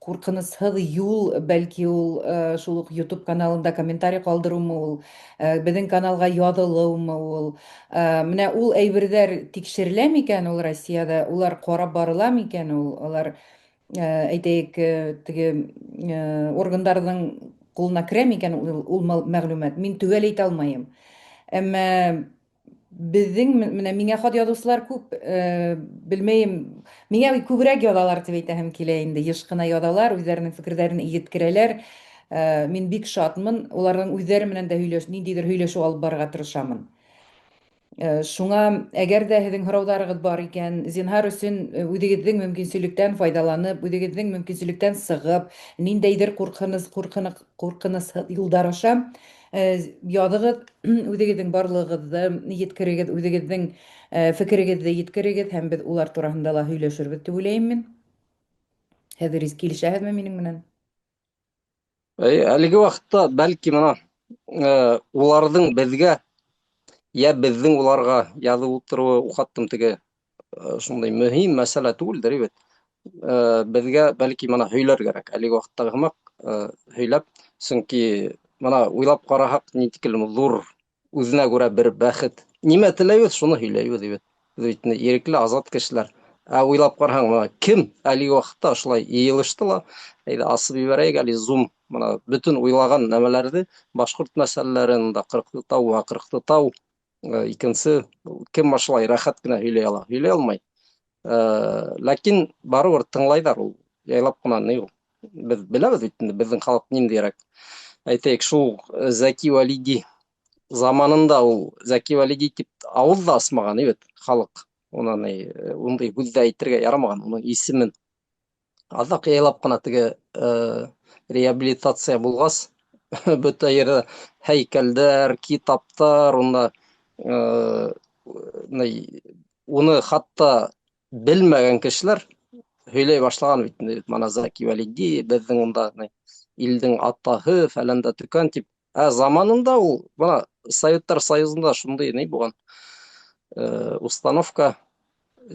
куркынычсыз юл, бәлки ул шул ук YouTube каналында комментарий калдырумы ул, безнең каналга язылыумы ул. Менә ул әйберҙәр тикшерелә микән ул Россиядә, улар карап барыла микән ул, алар әйтәйек, теге органдарҙың ҡулына керә микән ул мәгълүмат, мин төгәл әйтә алмайым. Әмма Беҙҙең менә миңә хат яҙыусылар күп, белмәйем, миңә күберәк яҙалар дип әйтәһем килә инде. Еш кына яҙалар, үзләренең фекерҙәрен еткерәләр. Мин бик шатмын, уларның үзләре менән дә һөйләш, ниндидер һөйләшү алып барырга тырышамын. Шуңа, әгәр дә һеҙҙең һорауҙарығыҙ бар икән, зинһар өсөн үҙегеҙҙең мөмкинселектән файҙаланып, үҙегеҙҙең мөмкинселектән сығып, ниндәйҙер ҡурҡыныс, ҡурҡынысһыҙ юлдар аша яҙығыҙ, үҙегеҙҙең барлығығыҙҙы еткерегеҙ, үҙегеҙҙең фекерегеҙҙе еткерегеҙ һәм беҙ улар тураһында ла һөйләшербеҙ дип уйлайым мин. Һеҙ килешәһеҙме минең менән? Әлеге ваҡытта бәлки мына уларҙың беҙгә йә беҙҙең уларға яҙып ултырыуы ухаттым теге шундай мөһим мәсьәлә түгелдер бит. Беҙгә бәлки мына һөйләр кәрәк, әлеге ваҡыттағы һымаҡ һөйләп, сөнки мына уйлап ҡараһаҡ, ни тиклем ҙур үҙенә күрә бер бәхет. Нимә теләйбеҙ, шуны һөйләйбеҙ бит. Беҙ бит ирекле, азат кешеләр. Ә уйлап ҡараһаң, мына кем әлеге ваҡытта ошолай йыйылышты ла, әйҙә асып ебәрәйек әле Zoom, мына бөтөн уйлаған нәмәләрҙе, башҡорт мәсьәләләрен, унда Ҡырҡлы тау, вә Ҡырҡлы тау, икенсе кем ошолай рәхәт кенә һөйләй ала? Һөйләй алмай. Ләкин барыбер тыңлайҙар ул, яйлап ҡына ни ул. Беҙ беләбеҙ бит инде беҙҙең халыҡ ниндәйерәк. Әйтәйек, шул Зәки Вәлиди заманында ул Зәки Вәлиди тип ауыҙ ҙа асмаған бит халыҡ. Унан ундай һүҙ ҙә әйтергә ярамаған, уның исемен. Аҙаҡ яйлап ҡына теге реабилитация булғас, бөтә ерҙә һәйкәлдәр, китаптар, унда уны хатта белмәгән кешеләр һөйләй башлаған бит инде, мына Зәки Вәлиди беҙҙең унда илдең атаһы, фәлән дә төкән тип. Ә заманында ул бына Советтар Союзында шундай ни булған установка,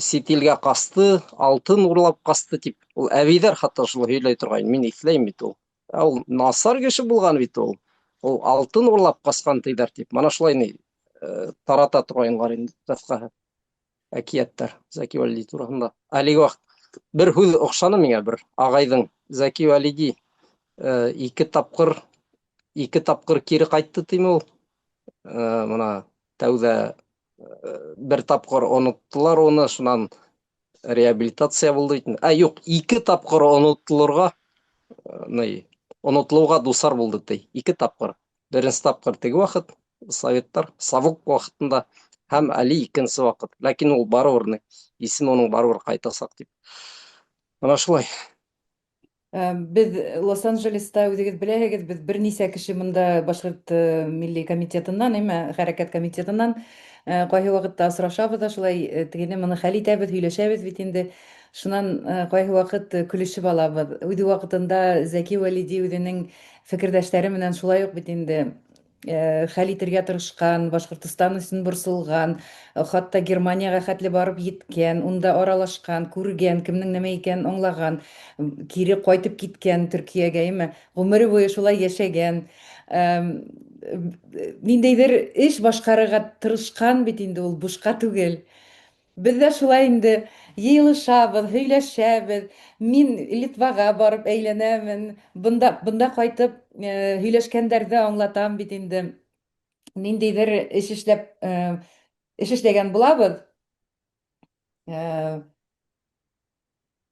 сит илгә ҡасты, алтын урлап ҡасты тип, ул әбейҙәр хатта шулай һөйләй торғайны, мин иҫләйем бит ул. Ә ул насар кеше булған бит ул. Ул алтын урлап ҡасҡан тиҙәр тип. Мына шулай ни тарата торғайнылар инде, ҡыҫҡаһы. Әкиәттәр Зәки Вәлиди тураһында. Әлеге ваҡыт бер һүҙ оҡшаны миңә бер ағайҙың: Зәки Вәлиди ике тапҡыр кире ҡайтты тиме ул. Мына тәүҙә бер тапҡыр оноттолар уны, шунан реабилитация булды бит. Ә юҡ, ике тапҡыр онотолорға, ни, онотолоуға дусар булды ти. Ике тапҡыр. Беренсе тапҡыр теге ваҡыт советтар, совок ваҡытында һәм әле икенсе ваҡыт. Ләкин ул барыбер ни, исеме уның барыбер ҡайтасаҡ тип. Мына шулай. Беҙ Лос-Анджелеста, үҙегеҙ беләһегеҙ, беҙ бер нисә кеше мында Башҡорт милли комитетынан, әммә хәрәкәт комитетынан ҡайһы ваҡытта осрашабыҙ ҙа шулай тегене моны хәл итәбеҙ, һөйләшәбеҙ бит инде. Шунан ҡайһы ваҡыт көлөшөп алабыҙ. Үҙе ваҡытында Зәки Вәлиди үҙенең фекерҙәштәре менән шулай уҡ бит инде хәл итергә тырышҡан, Башҡортостан өсөн борсолған, хатта Германияға хәтле барып еткән, унда аралашҡан, күргән, кемдең нәмә икәнен аңлаған, кире ҡайтып киткән Төркиәгә, әйме, ғүмере буйы шулай йәшәгән. Ниндәйҙер эш башҡарырға тырышҡан бит инде ул, бушҡа түгел. Беҙ ҙә шулай инде йыйылышабыҙ, һөйләшәбеҙ. Мин Литваға барып әйләнәмен. Бында ҡайтып һөйләшкәндәрҙе аңлатам бит инде. Ниндәйҙер эш эшләгән булабыҙ.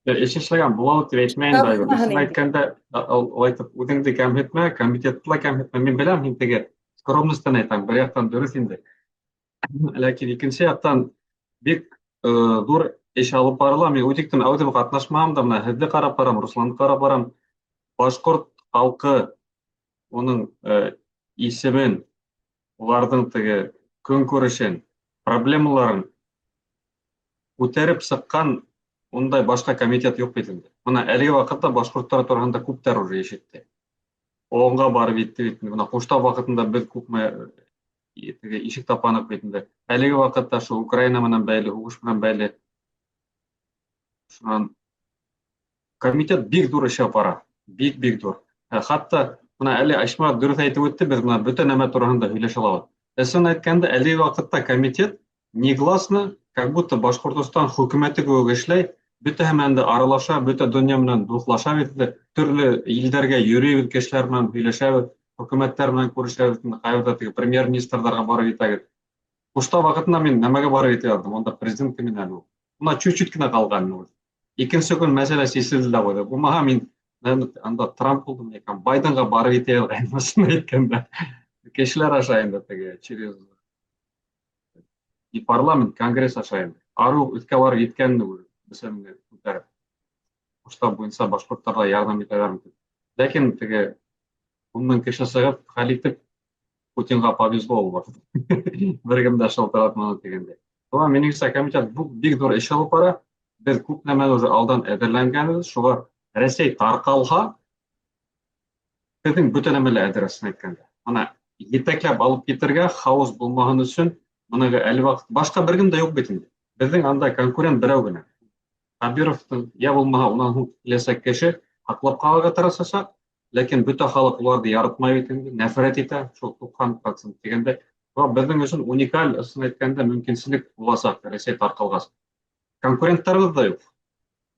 Эш эшләгән булабыҙ тип әйтмәйем дә. Ысын әйткәндә, улай итеп үҙеңде кәмһетмә, комитетты ла кәмһетмә. Мин беләм, һин теге скромностьтан әйтәң, бер яҡтан дөрөҫ инде. Ләкин икенсе яҡтан бик ҙур эш алып барыла. Мин үҙектем әүҙем ҡатнашмаһам да, мына һеҙҙе ҡарап барам, Русланды ҡарап барам. Башҡорт халҡы, уның исемен, уларҙың теге көнкүрешен, проблемаларын күтәреп сыҡҡан ундай башҡа комитет юҡ бит инде. Мына әлеге ваҡытта башҡорттар тураһында күптәр уже ишетте. ООНға барып етте бит. Мына Ҡуштау ваҡытында беҙ күпме теге ишек тапаныҡ бит инде. Әлеге ваҡытта шул Украина менән бәйле, һуғыш менән бәйле. Шунан комитет бик ҙур эш алып бара. Бик-бик ҙур. Хатта мына әле Айшмарат дөрөҫ әйтеп үтте, беҙ мына бөтә нәмә тураһында һөйләшә алабыҙ. Ысын әйткәндә, әлеге ваҡытта комитет негласно, как будто Башҡортостан хөкүмәте кеүек эшләй, бөтәһе менән дә аралаша, бөтә донъя менән дуҫлаша бит инде. Төрлө илдәргә йөрөйбөҙ, кешеләр менән һөйләшәбеҙ, хөкүмәттәр менән күрешәбеҙ, ҡайҙа теге премьер-министрҙарға барып етәбеҙ. Ҡуштау ваҡытында мин нәмәгә барып етә яҙҙым, унда президент кем әле ул. Мына чуть-чуть кенә ҡалған ул. Икенсе көн мәсьәлә сиселде лә ҡуйҙы. Булмаһа мин анда Трамп булдым икән, Байденға барып етә алғайным, ысын әйткәндә. Кешеләр аша инде теге через и парламент, конгресс аша инде. Арыу өҫкә барып еткән мәсьәләне күтәреп. Ҡуштау буйынса башҡорттарға ярҙам итәләрме тип. Ләкин теге 10 000 кеше сығып, хәл итеп, Путинға повезло ул ваҡыт. Бер кем дә шылтыратманы тигәндәй. Шуға минеңсә, комитет бик ҙур эш алып бара. Беҙ күп нәмәне уже алдан әҙерләнгәнбеҙ. Шуға Рәсәй тарҡалһа, беҙҙең бөтә нәмә лә әҙер, ысын әйткәндә. Мына етәкләп алып китергә, хаос булмаһын өсөн, мына әле ваҡыт башҡа бер кем дә юҡ бит инде. Беҙҙең анда конкурент берәү генә. Хәбировтың, я булмаһа, унан һуң киләсәк кеше һаҡлап ҡалырға тырышасаҡ, ләкин бөтә халыҡ уларҙы яратмай бит инде, нәфрәт итә, шул 90% тигәндәй. Беҙҙең өсөн уникаль, ысын әйткәндә, мөмкинселек буласаҡ Рәсәй тарҡалғас. Конкуренттарыбыҙ ҙа юҡ,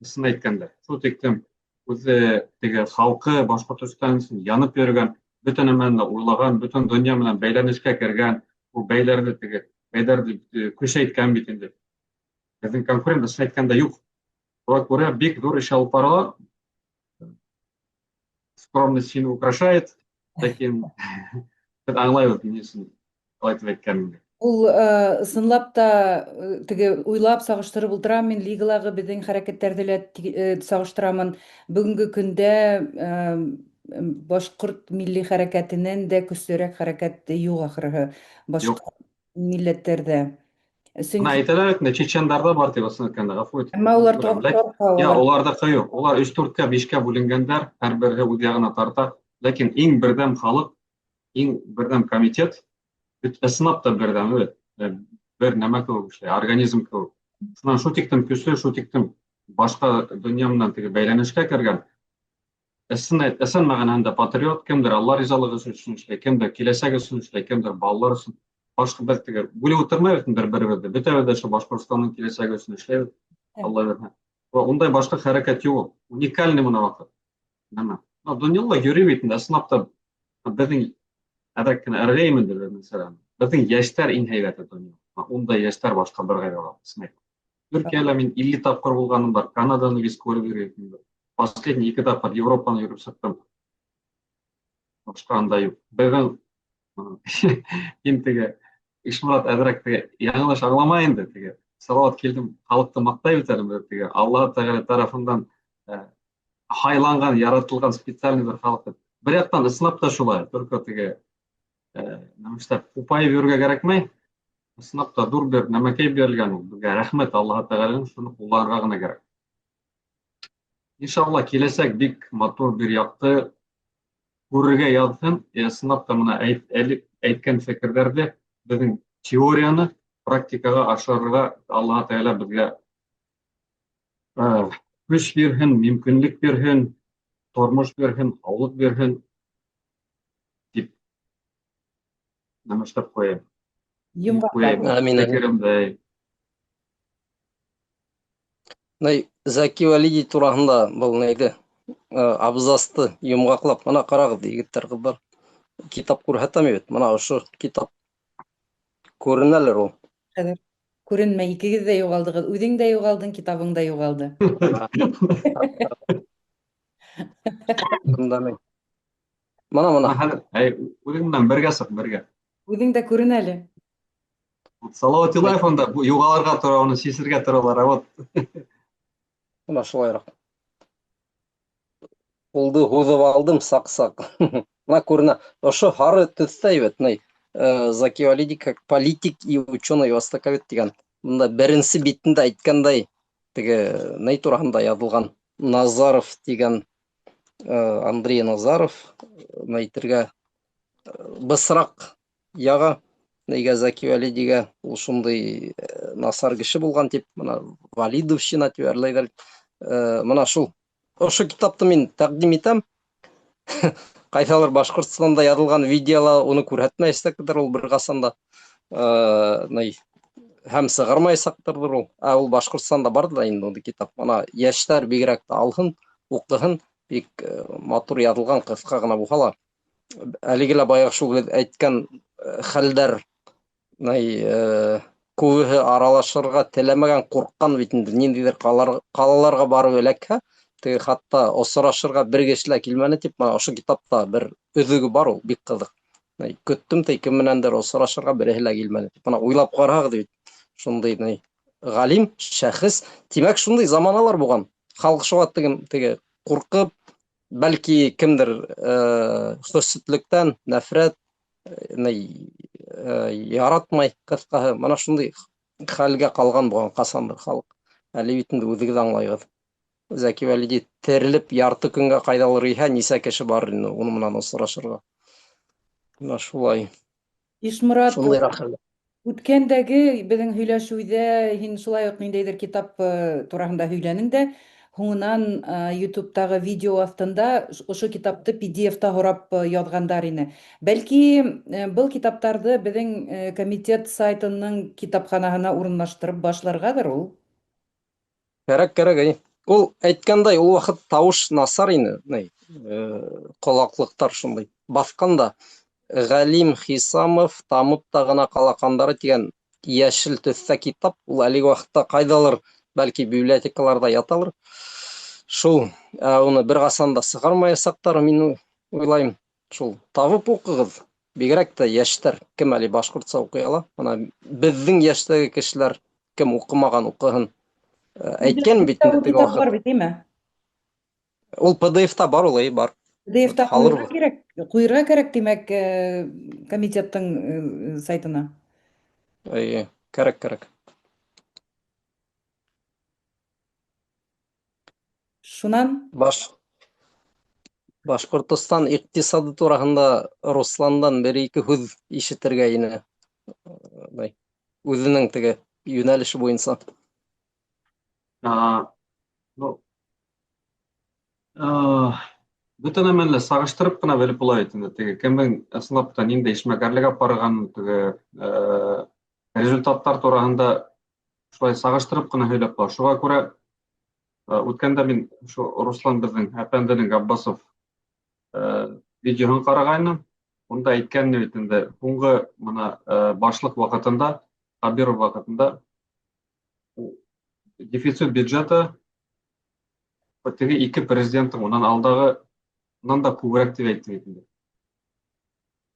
ысын әйткәндә. Шул тиклем үҙе теге халҡы Башҡортостан өсөн янып йөрөгән, бөтә нәмәне лә уйлаған, бөтөн донъя менән бәйләнешкә кергән, ул бәйләрҙе теге бәйҙәрҙе көсәйткән бит инде. Беҙҙең конкурент, ысын әйткәндә, юҡ. Шуға күрә бик ҙур эш алып барыла. Скромность сильно украшает, ләкин беҙ аңлайбыҙ, ни өсөн улай итеп әйткәнеңде. Ул ысынлап та теге уйлап сагыштырып ултырам мин лигалағы беҙҙең хәрәкәттәрҙе лә сагыштырамын. Бөгөнгө көндә башҡорт милли хәрәкәтенән дә көслөрәк хәрәкәт юҡ ахырыһы башҡа милләттәрҙә. Сөнки... Мына әйтәләр бит инде, чечендарда бар дип ысын әйткәндә, гафу ит. Әммә улар тарта. Я, уларҙыҡы юҡ. Улар өч-дүрткә, бишкә бүленгәндәр, һәрберһе үҙ яғына тарта. Ләкин иң берҙәм халыҡ, иң берҙәм комитет, бит ысынлап та берҙәм бит. Бер нәмә кеүек эшләй, организм кеүек. Шунан шул тиклем көслө, шул тиклем башҡа донъя менән теге бәйләнешкә кергән. Ысын әйт, ысын мәғәнәһендә патриот, кемдер Алла ризалыгы өсөн эшләй, кемдер киләсәк өсөн эшләй, кемдер балалар өсөн. Башка беҙ теге бүлеп ултырмайбыҙ бер-беребеҙҙе. Бөтәбеҙ дә шул Башҡортостандың киләсәге өсөн эшләйбеҙ. Алла бирһә. Ундай башҡа хәрәкәт юҡ ул. Уникальный мына ваҡыт. Нәмә. Донъяла йөрөй бит инде, ысынлап та беҙҙең әҙерәк кенә ырғыйым инде бер мәсәлән. Беҙҙең йәштәр иң һәйбәте донъяла. Ундай йәштәр башҡа бер ҡайҙа ла юҡ. Төркиәлә мин 50 тапҡыр булғаным бар, Канаданы весь күреп йөрөйм. Последний ике тапҡыр Европаны йөрөп сыҡтым. Башҡа анда юҡ. Беҙҙең мин теге Ишморат әҙерәк теге яңылыш аңламай инде теге. Салауат килдем, халыҡты маҡтай бит әле беҙ теге Аллаһ Тәғәлә тарафынан һайланған, яратылған специальный бер халыҡ. Бер яҡтан ысынлап та шулай, только теге нәмәштәп ҡупайып йөрөргә кәрәкмәй. Ысынлап та ҙур бер нәмәкәй бирелгән ул. Беҙгә рәхмәт Аллаһ Тәғәләнең, шуны ҡулланырға ғына кәрәк. Иншалла, киләсәк бик матур бер яҡты күрергә яҙһын. Ысынлап та мына әйткән фекерҙәрҙе, беҙҙең теорияны практикаға ашырырға Аллаһ Тәғәлә беҙгә көс бирһен, мөмкинлек бирһен, тормош бирһен, һаулыҡ бирһен тип нәмәшләп ҡуяйым. Йомғаҡлап. Амин. Фекеремде. Ней, Зәки Вәлиди тураһында был нейҙе, абзацты йомғаҡлап, мына ҡарағыҙ, егеттәр, ҡыҙҙар. Китап күрһәтәм бит, мына ошо китап күренәлер ул. Хәҙер күренмәй, икегеҙ ҙә юғалдығыҙ. Үҙең дә юғалдың, китабың да юғалды. Бында мин. Мына, мына. Хәҙер, әй, үҙең менән бергә сыҡ, бергә. Үҙең дә күрен әле. Салауат Юлаев унда юғалырға тора, уны сисергә торалар, а вот. Мына шулайыраҡ. Ҡулды һуҙып алдым, саҡ-саҡ. Мына күренә. Ошо һары төҫтә бит, ни, Заки Валиди как политик и ученый востоковед тигән. Бында беренсе битендә әйткәндәй, теге ни тураһында яҙылған Назаров тигән, Андрей Назаров, әйтергә, бысраҡ яға, нигә Заки Валидиға ул шундай насар кеше булған тип, мына Валидовщина тип әрләйҙәр. Мына шул. Ошо китапты мин тәҡдим итәм. Ҡайҙалыр Башҡортостанда яҙылған видеола уны күрһәтмәйәсәктер ул бер ҡасан да. Ни, һәм сығармаясаҡтырҙыр ул. Ә ул Башҡортостанда бар да инде ундай китап. Мына йәштәр бигерәк тә алһын, уҡыһын, бик матур яҙылған, ҡыҫҡа ғына булһа ла. Әлеге лә баяғы шул беҙ әйткән хәлдәр, ни, күбеһе аралашырға теләмәгән, ҡурҡҡан бит инде, ниндәйҙер ҡалаларға барып эләкһә, теге хатта осрашырға бер кеше лә килмәне тип, мына ошо китапта бер өҙөгө бар ул, бик ҡыҙыҡ. Ни, көттөм тей, кем менәндер осрашырға береһе лә килмәне тип. Мына уйлап ҡараһағыҙ бит, шундай ни ғалим, шәхес, тимәк шундай заманалар булған. Халыҡ шуға теге ҡурҡып, бәлки кемдер, хөсөтлөктән, нәфрәт, ни, яратмай, ҡыҫҡаһы, мына шундай хәлгә ҡалған булған ҡасандыр халыҡ. Әле бит инде үҙегеҙ аңлайғыҙ. Зәки Вәлиди терелеп ярты көнгә ҡайҙалыр иһә, нисә кеше бар инде уның менән осрашырға. Мына шулай. Ишморат, Шундайыраҡ хәл. Үткәндәге беҙҙең һөйләшеүҙә һин шулай уҡ ниндәйҙер китап тураһында һөйләнең дә, һуңынан YouTube'тағы видео аҫтында ошо китапты PDF-та һорап яҙғандар ине. Бәлки, был китаптарҙы беҙҙең комитет сайтының китапханаһына урынлаштырып башларғалыр ул? Кәрәк, кәрәк, әй. Ул әйткәндәй, ул ваҡыт тауыш насар ине, ни, ҡолаҡлыҡтар шундай. Баҫҡан да Ғәлим Хисамов Тамып та ғына ҡала ҡандары тигән йәшел төҫтә китап, ул әлеге ваҡытта ҡайҙалыр, бәлки библиотекаларҙа яталыр. Шул, ә уны бер ҡасан да сығармаясаҡтар, мин уйлайым. Шул, табып уҡығыҙ. Бигерәк тә йәштәр, кем әле башҡортса уҡый ала? Бына беҙҙең йәштәге кешеләр кем уҡымаған, уҡыһын. Әйткән бит инде теге Китап бар ваҡыт. бит, әйме? Ул PDF-та бар ул, әй, бар. PDF-та Алырбыҙ. ҡуйырға кәрәк, ҡуйырға кәрәк, тимәк, комитеттың сайтына. Әйе, кәрәк, кәрәк. Шунан Баш Башҡортостан иҡтисады тураһында Русландан бер-ике һүҙ ишетергә ине. Бай. Үҙенең теге йүнәлеше буйынса. Ну, бөтә нәмәне лә сағыштырып ҡына белеп була бит инде, теге кемдең ысынлап та ниндәй эшмәкәрлек алып барғанын, теге результаттар тураһында шулай сағыштырып ҡына һөйләп була. Шуға күрә үткәндә мин ошо Руслан беҙҙең әпәнденең Габбасов видеоһын ҡарағайным. Унда әйткән бит инде, һуңғы бына башлыҡ ваҡытында, Хабиров ваҡытында дефицит бюджеты теге ике президенттың унан алдағы унан да күберәк тип әйтте бит инде.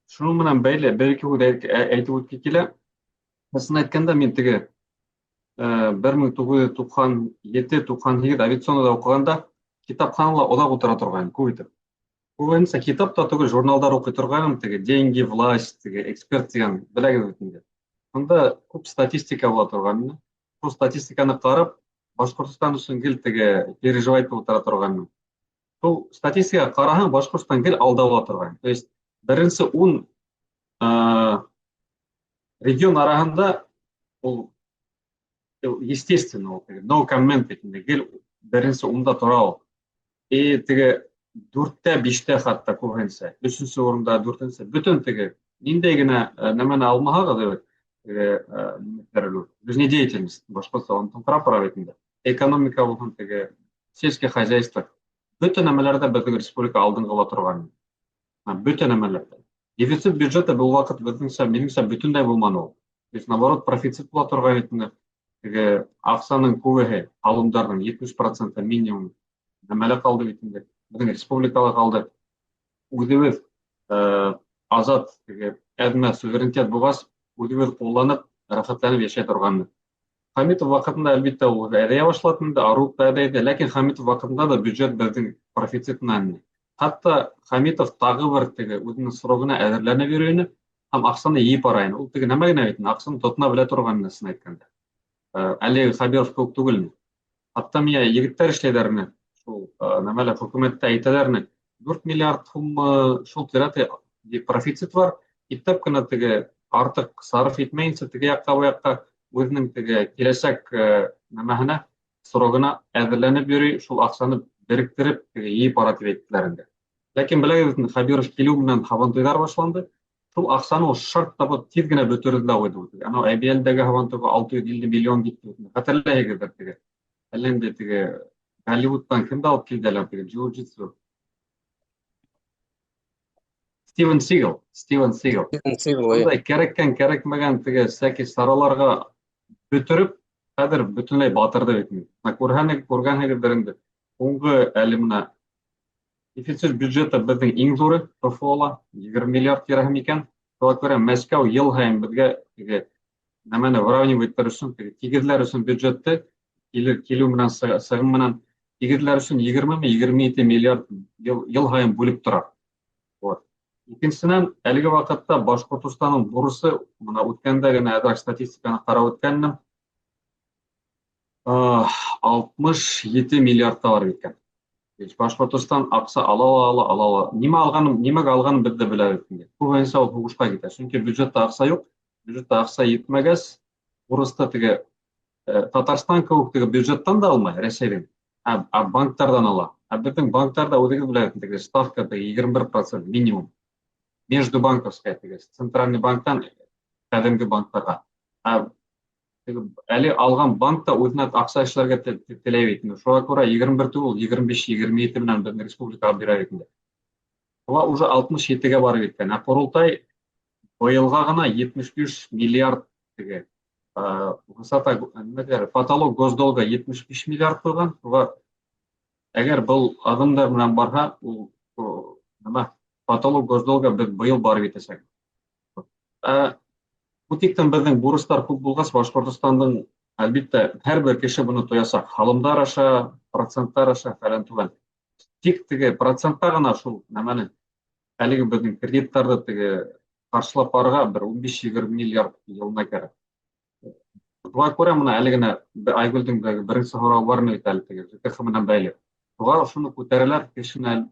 Шуның менән бәйле бер ике һүҙ әйтеп үтке килә. Ысын әйткәндә, мин теге 1997-98 авиационныйҙа уҡығанда китапханала оҙаҡ ултыра торғайным, күп итеп. Күбенсә китап та түгел, журналдар уҡый торғайным, теге «Деньги, власть», теге «Эксперт» тигән, беләгеҙ бит инде. Унда күп статистика була торған ине. Шул статистиканы ҡарап, Башҡортостан өсөн гел теге переживать итеп ултыра торғайным. Шул статистикаға ҡараһаң, Башҡортостан гел алда була торған. То есть беренсе 10 регион араһында ул, естественно, ул теге no comment бит инде, гел беренсе унда тора ул. И теге дүрттә, биштә, хатта күбенсә өсөнсө урында, дүртенсе, бөтөн теге ниндәй генә нәмәне алмаһағыҙ, теге жизнедеятельность башҡортса онотоңҡырап бара бит инде, экономика булһын, теге сельское хозяйство, бөтә нәмәләрҙә беҙҙең республика алдынғы була торған, бөтә нәмәләрҙә. Дефицит бюджета был ваҡыт беҙҙеңсә, минеңсә, бөтөнләй булманы ул. То есть наоборот, профицит була торған бит инде. Теге аҡсаның күбеһе, һалымдарҙың 70 проценты минимум нәмәлә ҡалды бит инде, беҙҙең республикала ҡалды. Үҙебеҙ азат теге әҙмә суверенитет булғас, үҙебеҙ ҡулланып, рәхәтләнеп йәшәй торғанбыҙ. Хәмитов ваҡытында, әлбиттә, ул әҙәйә башланы инде, арыу ҙа әҙәйҙе, ләкин Хәмитов ваҡытында ла бюджет беҙҙең профицит менән. Хатта Хәмитов тағы бер теге үҙенең срогына әҙерләнеп йөрөй ине һәм аҡсаны йыйып бара ине. Ул теге нәмә генә бит, аҡсаны тотона белә торған ине, ысын әйткәндә. Әле Хәбиров кеүек түгел. Хатта миңә егеттәр эшләйҙәр ине, шул нәмәлә хөкүмәттә әйтәләр ине, 4 миллиард һум шул тирәлә профицит бар, ипләп кенә теге артыҡ сарыф итмәйенсә теге яҡҡа, был яҡҡа, үҙенең теге киләсәк нәмәһенә, срогына әҙерләнеп йөрөй, шул аҡсаны беректереп, теге йыйып бара тип әйттеләр инде. Ләкин беләгеҙ бит, Хәбиров килеү менән һабантуйҙар башланды. Шул аҡсаны ул шарт табып тиҙ генә бөтөрҙө лә ҡуйҙы. Анау Әбйәлилдәге һабантуйға 650 миллион китте. Хәтерләйһегеҙҙер теге. Әллә инде теге Голливудтан кемде алып килде әле теге джиу-джитсу? Стивен Сигал, Стивен Сигал. Стивен Сигал. Шундай кәрәккән, кәрәкмәгән теге всякий сараларға бөтөрөп, хәҙер бөтөнләй батырҙы бит инде. Бына күргәнһегеҙҙер инде. Һуңғы әле бына дефицит бюджеты беҙҙең иң ҙуры ПФО-ла 20 миллиард тирәһе микән. Шуға күрә Мәскәү йыл һайын беҙгә теге нәмәне выравнивать итер өсөн, теге тигеҙләр өсөн бюджетты килеү менән сығым менән тигеҙләр өсөн 20-ме, 27 миллиард йыл һайын бүлеп тора. Вот. Икенсенән, әлеге ваҡытта Башҡортостандың бурысы, бына үткәндә генә әҙерәк статистиканы ҡарап үткәнем, 67 миллиардта бар икән. Башҡортостан аҡса ала ла ала, ала ла. Нимә алғанын, нимәгә алғанын беҙ ҙә беләбеҙ инде. Күбенсә ул һуғышҡа китә. Сөнки бюджетта аҡса юҡ. Бюджетта аҡса етмәгәс, бурысты теге Татарстан кеүек теге бюджеттан да алмай, Рәсәйҙең, ә банктарҙан ала. Ә беҙҙең банктарҙа, үҙегеҙ беләһегеҙ, теге ставка теге 21% минимум. Междубанковская теге центральный банктан ҡәҙимге банктарға. Ә теге әле алған банк та үҙенә аҡса эшләргә теләй бит инде. Шуға күрә 21 түгел, 25, 27 менән беҙҙең республикаға бирә бит инде. Шуға уже 67-гә барып еткән. Ә ҡоролтай быйылға ғына 75 миллиард теге высота, нимә тиҙәр, потолок госдолга 75 миллиард ҡуйған. Шуға әгәр был аҙымдар менән барһа, ул нәмә, потолок госдолга беҙ быйыл барып етәсәк. Ә бу тиктән беҙҙең бурыстар күп булғас, Башҡортостандың, әлбиттә, һәр бер кеше быны тоясаҡ. Һалымдар аша, проценттар аша, фәлән түгел. Тик теге процентта ғына шул нәмәне, әлеге беҙҙең кредиттарҙы теге ҡаршылап барырға бер 15-20 миллиард йылына кәрәк. Шуға күрә мына әле генә Айгөлдөң беренсе һорауы бар ине бит әле теге ЖКХ менән бәйле. Шуға шуны күтәрәләр, кешене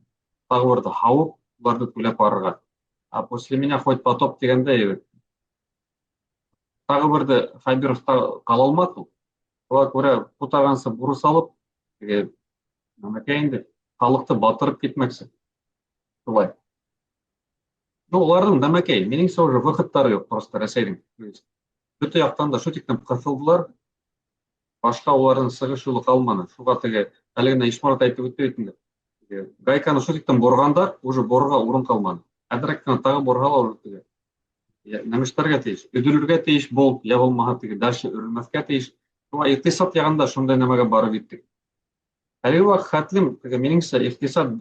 тағы берҙе һауып, уларҙы түләп барырға. А после меня хоть потоп тигәндәй, тағы берҙе Хәбиров ҡала алмаҫ ул. Шуға күрә бутағансы бурыс алып, теге нәмәкәй инде, халыҡты батырып китмәксе. Шулай. Ну, уларҙың нәмәкәй, минеңсә, уже выходтары юҡ просто Рәсәйҙең. Бөтә яҡтан да шул тиклем ҡыҫылдылар, башҡа уларҙың сығыш юлы ҡалманы. Шуға теге әле генә Ишморат әйтеп үтте бит инде. Гайканы шул тиклем борғандар, уже борорға урын ҡалманы. Әҙерәк кенә тағы борһа ла, уже теге нәмештәргә тейеш, өҙөлөргә тейеш болт, я булмаһа теге дальше өрөлмәҫкә тейеш. Шуға иҡтисад яғында шундай нәмәгә барып еттек. Әлеге ваҡыт хәтлем, теге минеңсә, иҡтисад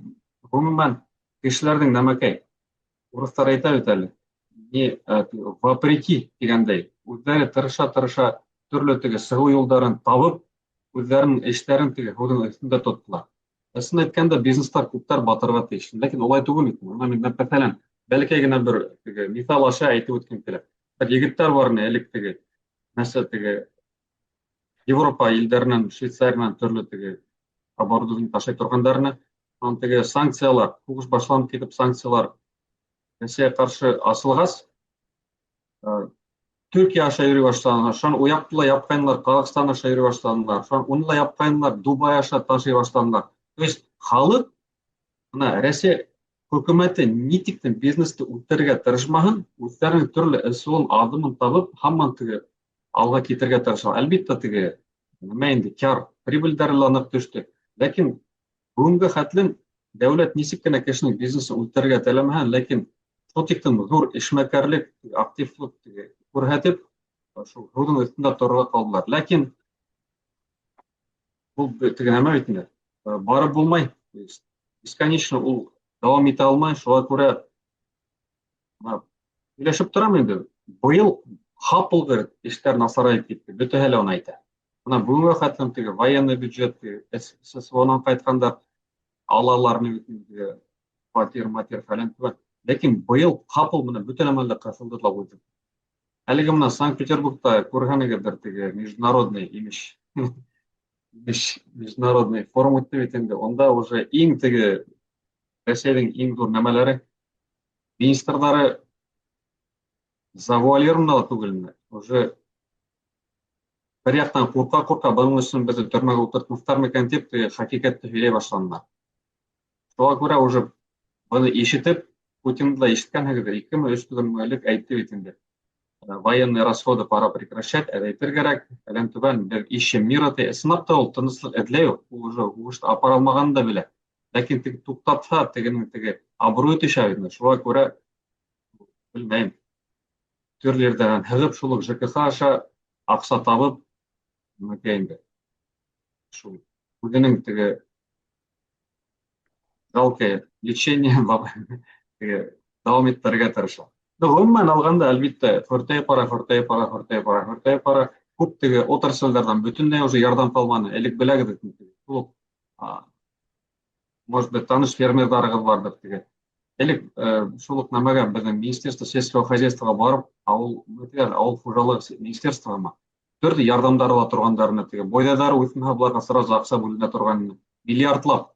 ғөмүмән кешеләрҙең нәмәкәй, урыҫтар әйтә бит әле, не вопреки тигәндәй, үҙҙәре тырыша-тырыша төрлө теге сығыу юлдарын табып, үҙҙәренең эштәрен теге һыуҙың өҫтөндә тоттолар. Ысын әйткәндә, бизнестар күптәр батырға тейеш. Ләкин улай түгел бит. Бына мин, мәҫәлән, бәләкәй генә бер теге миҫал аша әйтеп үткем килә. Бер егеттәр бар ине элек теге, нәрсә теге Европа илдәренән, Швейцариянан төрлө теге оборудование ташый торғандар ине. Анан теге санкциялар, һуғыш башланып китеп, санкциялар Рәсәйгә ҡаршы асылғас, Төркиә аша йөрөй башланылар. Шунан уяҡты ла япҡайнылар, Ҡаҙағстан аша йөрөй башланылар. Шунан уны ла япҡайнылар, Дубай аша ташый башланылар. То есть халыҡ, бына Рәсәй хөкүмәте ни тиклем бизнесты үҫтерергә тырышмаһын, үҙҙәренең төрлө ысулын, аҙымын табып, һаман теге алға китергә тырыша. Әлбиттә, теге нәмә инде, кәр, прибыльдәре лә ныҡ төштө. Ләкин бөгөнгә хәтлем дәүләт нисек кенә кешенең бизнесын үҫтерергә теләмәһен, ләкин шул тиклем ҙур эшмәкәрлек, активлыҡ теге күрһәтеп, шул һыуҙың өҫтөндә торорға ҡалдылар. Ләкин был теге нәмә бит инде, барып булмай, бесконечно ул дауам итә алмай, шуға күрә һөйләшеп торам инде. Быйыл ҡапыл бер эштәр насарайып китте, бөтәһе лә уны әйтә. Бына бөгөнгә хәтлем теге военный бюджет, ССОнан ҡайтҡандар алалар бит инде, фатир, матир, фәлән түгел. Ләкин быйыл ҡапыл бына бөтә нәмә лә ҡыҫылды ла ҡуйҙы. Әлеге бына Санкт-Петербургта күргәнегеҙҙер теге международный имеш международный форум үтте бит инде. Унда уже иң теге Рәсәйҙең иң ҙур нәмәләре, министрҙары завуалированно ла түгел инде. Уже бер яҡтан ҡурҡа-ҡурҡа, бының өсөн беҙҙе төрмәгә ултыртмаҫтар микән тип, теге хәҡиҡәтте һөйләй башланылар. Шуға күрә уже быны ишетеп, Путинды ла ишеткәнһегеҙҙер, 2-ме, 3 көнме элек әйтте бит инде. Военные расходы пора прекращать, әҙәйтер кәрәк, фәлән түбән, беҙ ищем мира ти. Ысынлап та ул тыныслыҡ эҙләй, ул уже һуғышты апара алмағанын да белә. Ләкин теге туҡтатһа, тегенең теге абруйы төшә бит инде. Шуға күрә, белмәйем, төрлө ерҙәрҙән һығып, шул уҡ ЖКХ аша аҡса табып, нимәкәй инде, шул үҙенең теге жалкое лечение теге дауам иттерергә тырыша. Ғөмүмән алғанда, әлбиттә, хөртәйеп бара, хөртәйеп бара, хөртәйеп бара, хөртәйеп бара. Күп теге отрасльдарҙан бөтөнләй уже ярҙам ҡалманы. Элек беләгеҙ бит, шул уҡ, может быть, таныш фермерҙарығыҙ барҙыр теге. Элек шул уҡ нәмәгә беҙҙең Министерство сельского хозяйствоға барып, ауыл, ауыл хужалығы министерствоғамы, төрлө ярҙамдар ала торғандарына, теге бойҙайҙары үҫмәһә, быларға сразу аҡса бүленә торған, миллиардлап.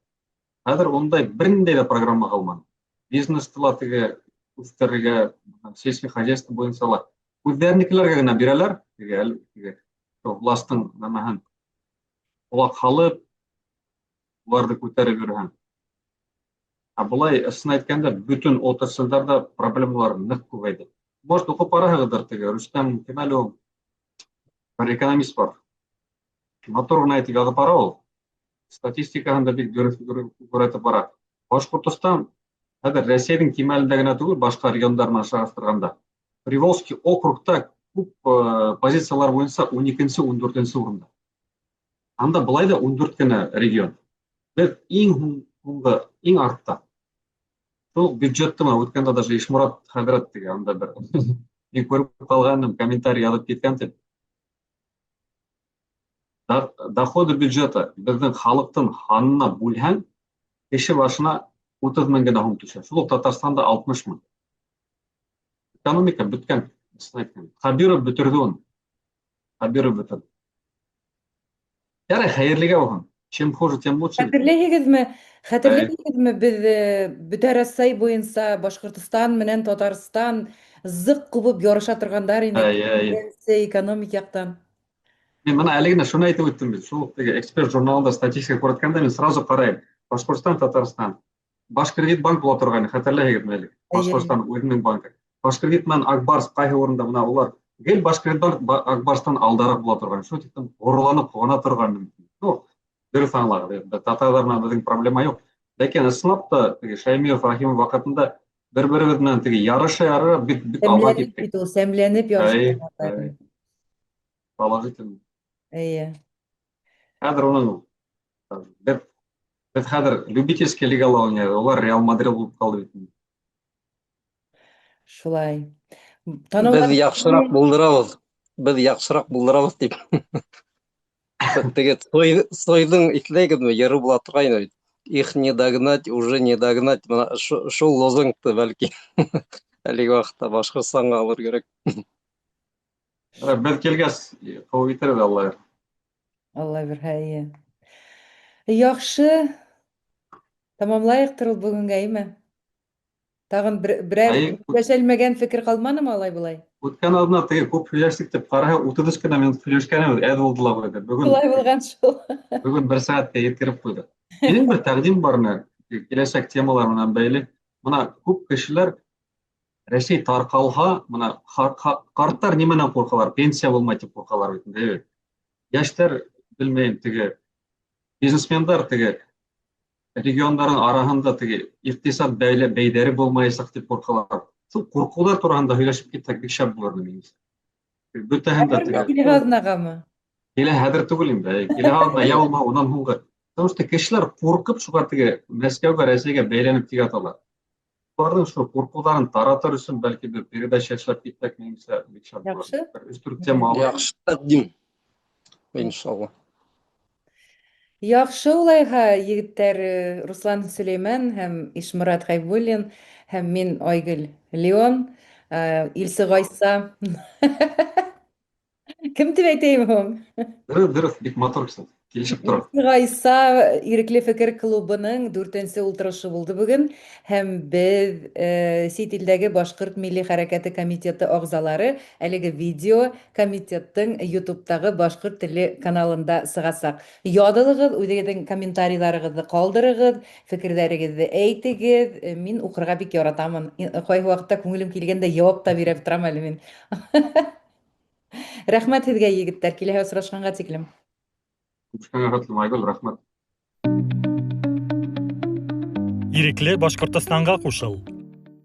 Хәҙер ундай бер ниндәй ҙә программа ҡалманы. Бизнесты ла теге үҫтерергә, сельский хозяйство буйынса ла. Үҙҙәренекеләргә генә бирәләр, теге, теге, властың нәмәһен ҡолаҡ һалып, уларҙы күтәреп йөрөһәң. Ә былай, ысын әйткәндә, бөтөн отрасльдарҙа проблемалар ныҡ күбәйҙе. Может, уҡып ҡараһығыҙҙыр теге Рөстәм кем әле ул? Бер экономист бар. Матур ғына итеп яҙып бара ул. Статистикаһын да бик дөрөҫ күрһәтеп бара. Башҡортостан хәҙер Рәсәйҙең кимәлендә генә түгел, башҡа региондар менән сағыштырғанда. Приволжский округта күп э, позициялар буйынса 12-нче, 14-нче урында. Анда былай да 14 кенә регион. Беҙ иң һуңғы, иң артта. Шул бюджетты мына үткәндә даже Ишморат хәҙрәт теге анда бер мин күреп ҡалғаным, комментарий яҙып киткән тип. Доходы бюджета беҙҙең халыҡтың һанына бүлһәң, кеше башына 30 мең генә һум төшә. Шул уҡ Татарстанда 60 мең. Экономика бөткән, ысын әйткәндә. Хәбиров бөтөрҙө уны. Хәбиров бөтөрҙө. Ярай, хәйерлегә булһын. Чем хуже, тем лучше. Хәтерләйһегеҙме? Хәтерләйһегеҙме, беҙ э, бөтә Рәсәй буйынса Башҡортостан менән Татарстан зыҡ ҡубып ярыша торғандар ине. Беренсе экономик яҡтан. Мин мына әле генә шуны әйтеп үттем бит. Шул теге эксперт журналында статистика күрһәткәндә мин сразу ҡарайым. Башҡортостан, Татарстан. Башкредит банк була торғайны, хәтерләйһегеҙме элек? Башҡортостан үҙенең банкы. Башкредит менән Акбарс ҡайһы урында мына улар гел Башкредит банк Акбарстан алдараҡ була торған. Шул тиклем ғорурланып ҡыуана торған. Ну, дөрөҫ аңлағыҙ, татарҙар менән беҙҙең проблема юҡ. Ләкин ысынлап та теге Шәймиев Рахимов ваҡытында бер-беребеҙ менән теге ярыша ярыша бик бик алға киттек. Бит ул сәмләнеп ярыша. Положительно. Эйе. Хәҙер уның беҙ Беҙ хәҙер любительский лигала уйнайбыҙ, улар Реал Мадрид булып ҡалды бит инде. Шулай. Беҙ яҡшыраҡ булдырабыҙ. Беҙ яҡшыраҡ булдырабыҙ тип. Теге Цой, Цойҙың иҫләйгеҙме, йыры була торғайны бит. Их не догнать, уже не догнать. Мына шул лозунгты бәлки әлеге ваҡытта Башҡортостанға алыр кәрәк. Беҙ килгәс ҡыуып етербеҙ, Алла бирһә. Алла бирһә, эйе. Яҡшы. Тамамлайыҡтыр ул бөгөнгә, әйме? Тағын бер, берәр һөйләшәлмәгән фекер ҡалманымы алай былай? Үткән аҙна теге күп һөйләштек тип ҡараһа, 33 кенә минут һөйләшкәнебеҙ әҙ булды ла ҡуйҙы. Бөгөн Шулай булған шул. Бөгөн бер сәғәткә еткереп ҡуйҙы. Минең бер тәҡдим бар менә киләсәк темалар менән бәйле. Мына күп кешеләр Рәсәй тарҡалһа, мына ҡарттар нимәнән ҡурҡалар? Пенсия булмай тип ҡурҡалар бит инде. Йәштәр, белмәйем, теге бизнесмендар теге региондардың араһында теге иҡтисад бәйле бәйҙәре булмаясаҡ тип ҡурҡалар. Шул ҡурҡыуҙар тураһында һөйләшеп китһәк бик шәп булыр ине минеңсә. Бөтәһен дә теге. Килә аҙнағамы? Килә хәҙер түгел инде. Килә аҙна я булмаһа унан һуңғы. Потому что кешеләр ҡурҡып шуға теге Мәскәүгә, Рәсәйгә бәйләнеп тик яталар. Уларҙың шул ҡурҡыуҙарын таратыр өсөн бәлки бер передача эшләп китһәк, минеңсә, бик шәп булыр. Яҡшы. Бер өс-дүрт тема алып. Яҡшы тәҡдим. Иншалла. Яҡшы улайһа, егеттәр, э, Руслан Сөләймән һәм Ишморат Хәйбуллин һәм мин Айгөл Леон, э, Илсе Гайса. Кем дип әйтәйем һуң? Дөрөҫ, дөрөҫ, бик матур, кстати. Килешеп тора. Гайса ирекле фекер клубының дүртенче ултырышы булды бүген һәм без э, сит илдәге башкорт милли хәрәкәте комитеты ағзалары әлеге видео комитеттың ютубтагы башкорт теле каналында сығасаҡ. Яҙылығыҙ, үҙегеҙҙең комментарийларығыҙҙы ҡалдырығыҙ, фекерҙәрегеҙҙе әйтегеҙ. Э, мин уҡырға бик яратамын. Ҡайһы ваҡытта күңелем килгәндә яуап та бирә торам әле мин. Рәхмәт һеҙгә, егеттәр. Киләһе осрашҡанға тиклем. Күрешкәнгә хәтле, Айгөл, рәхмәт. Ирекле Башҡортостанға ҡушыл.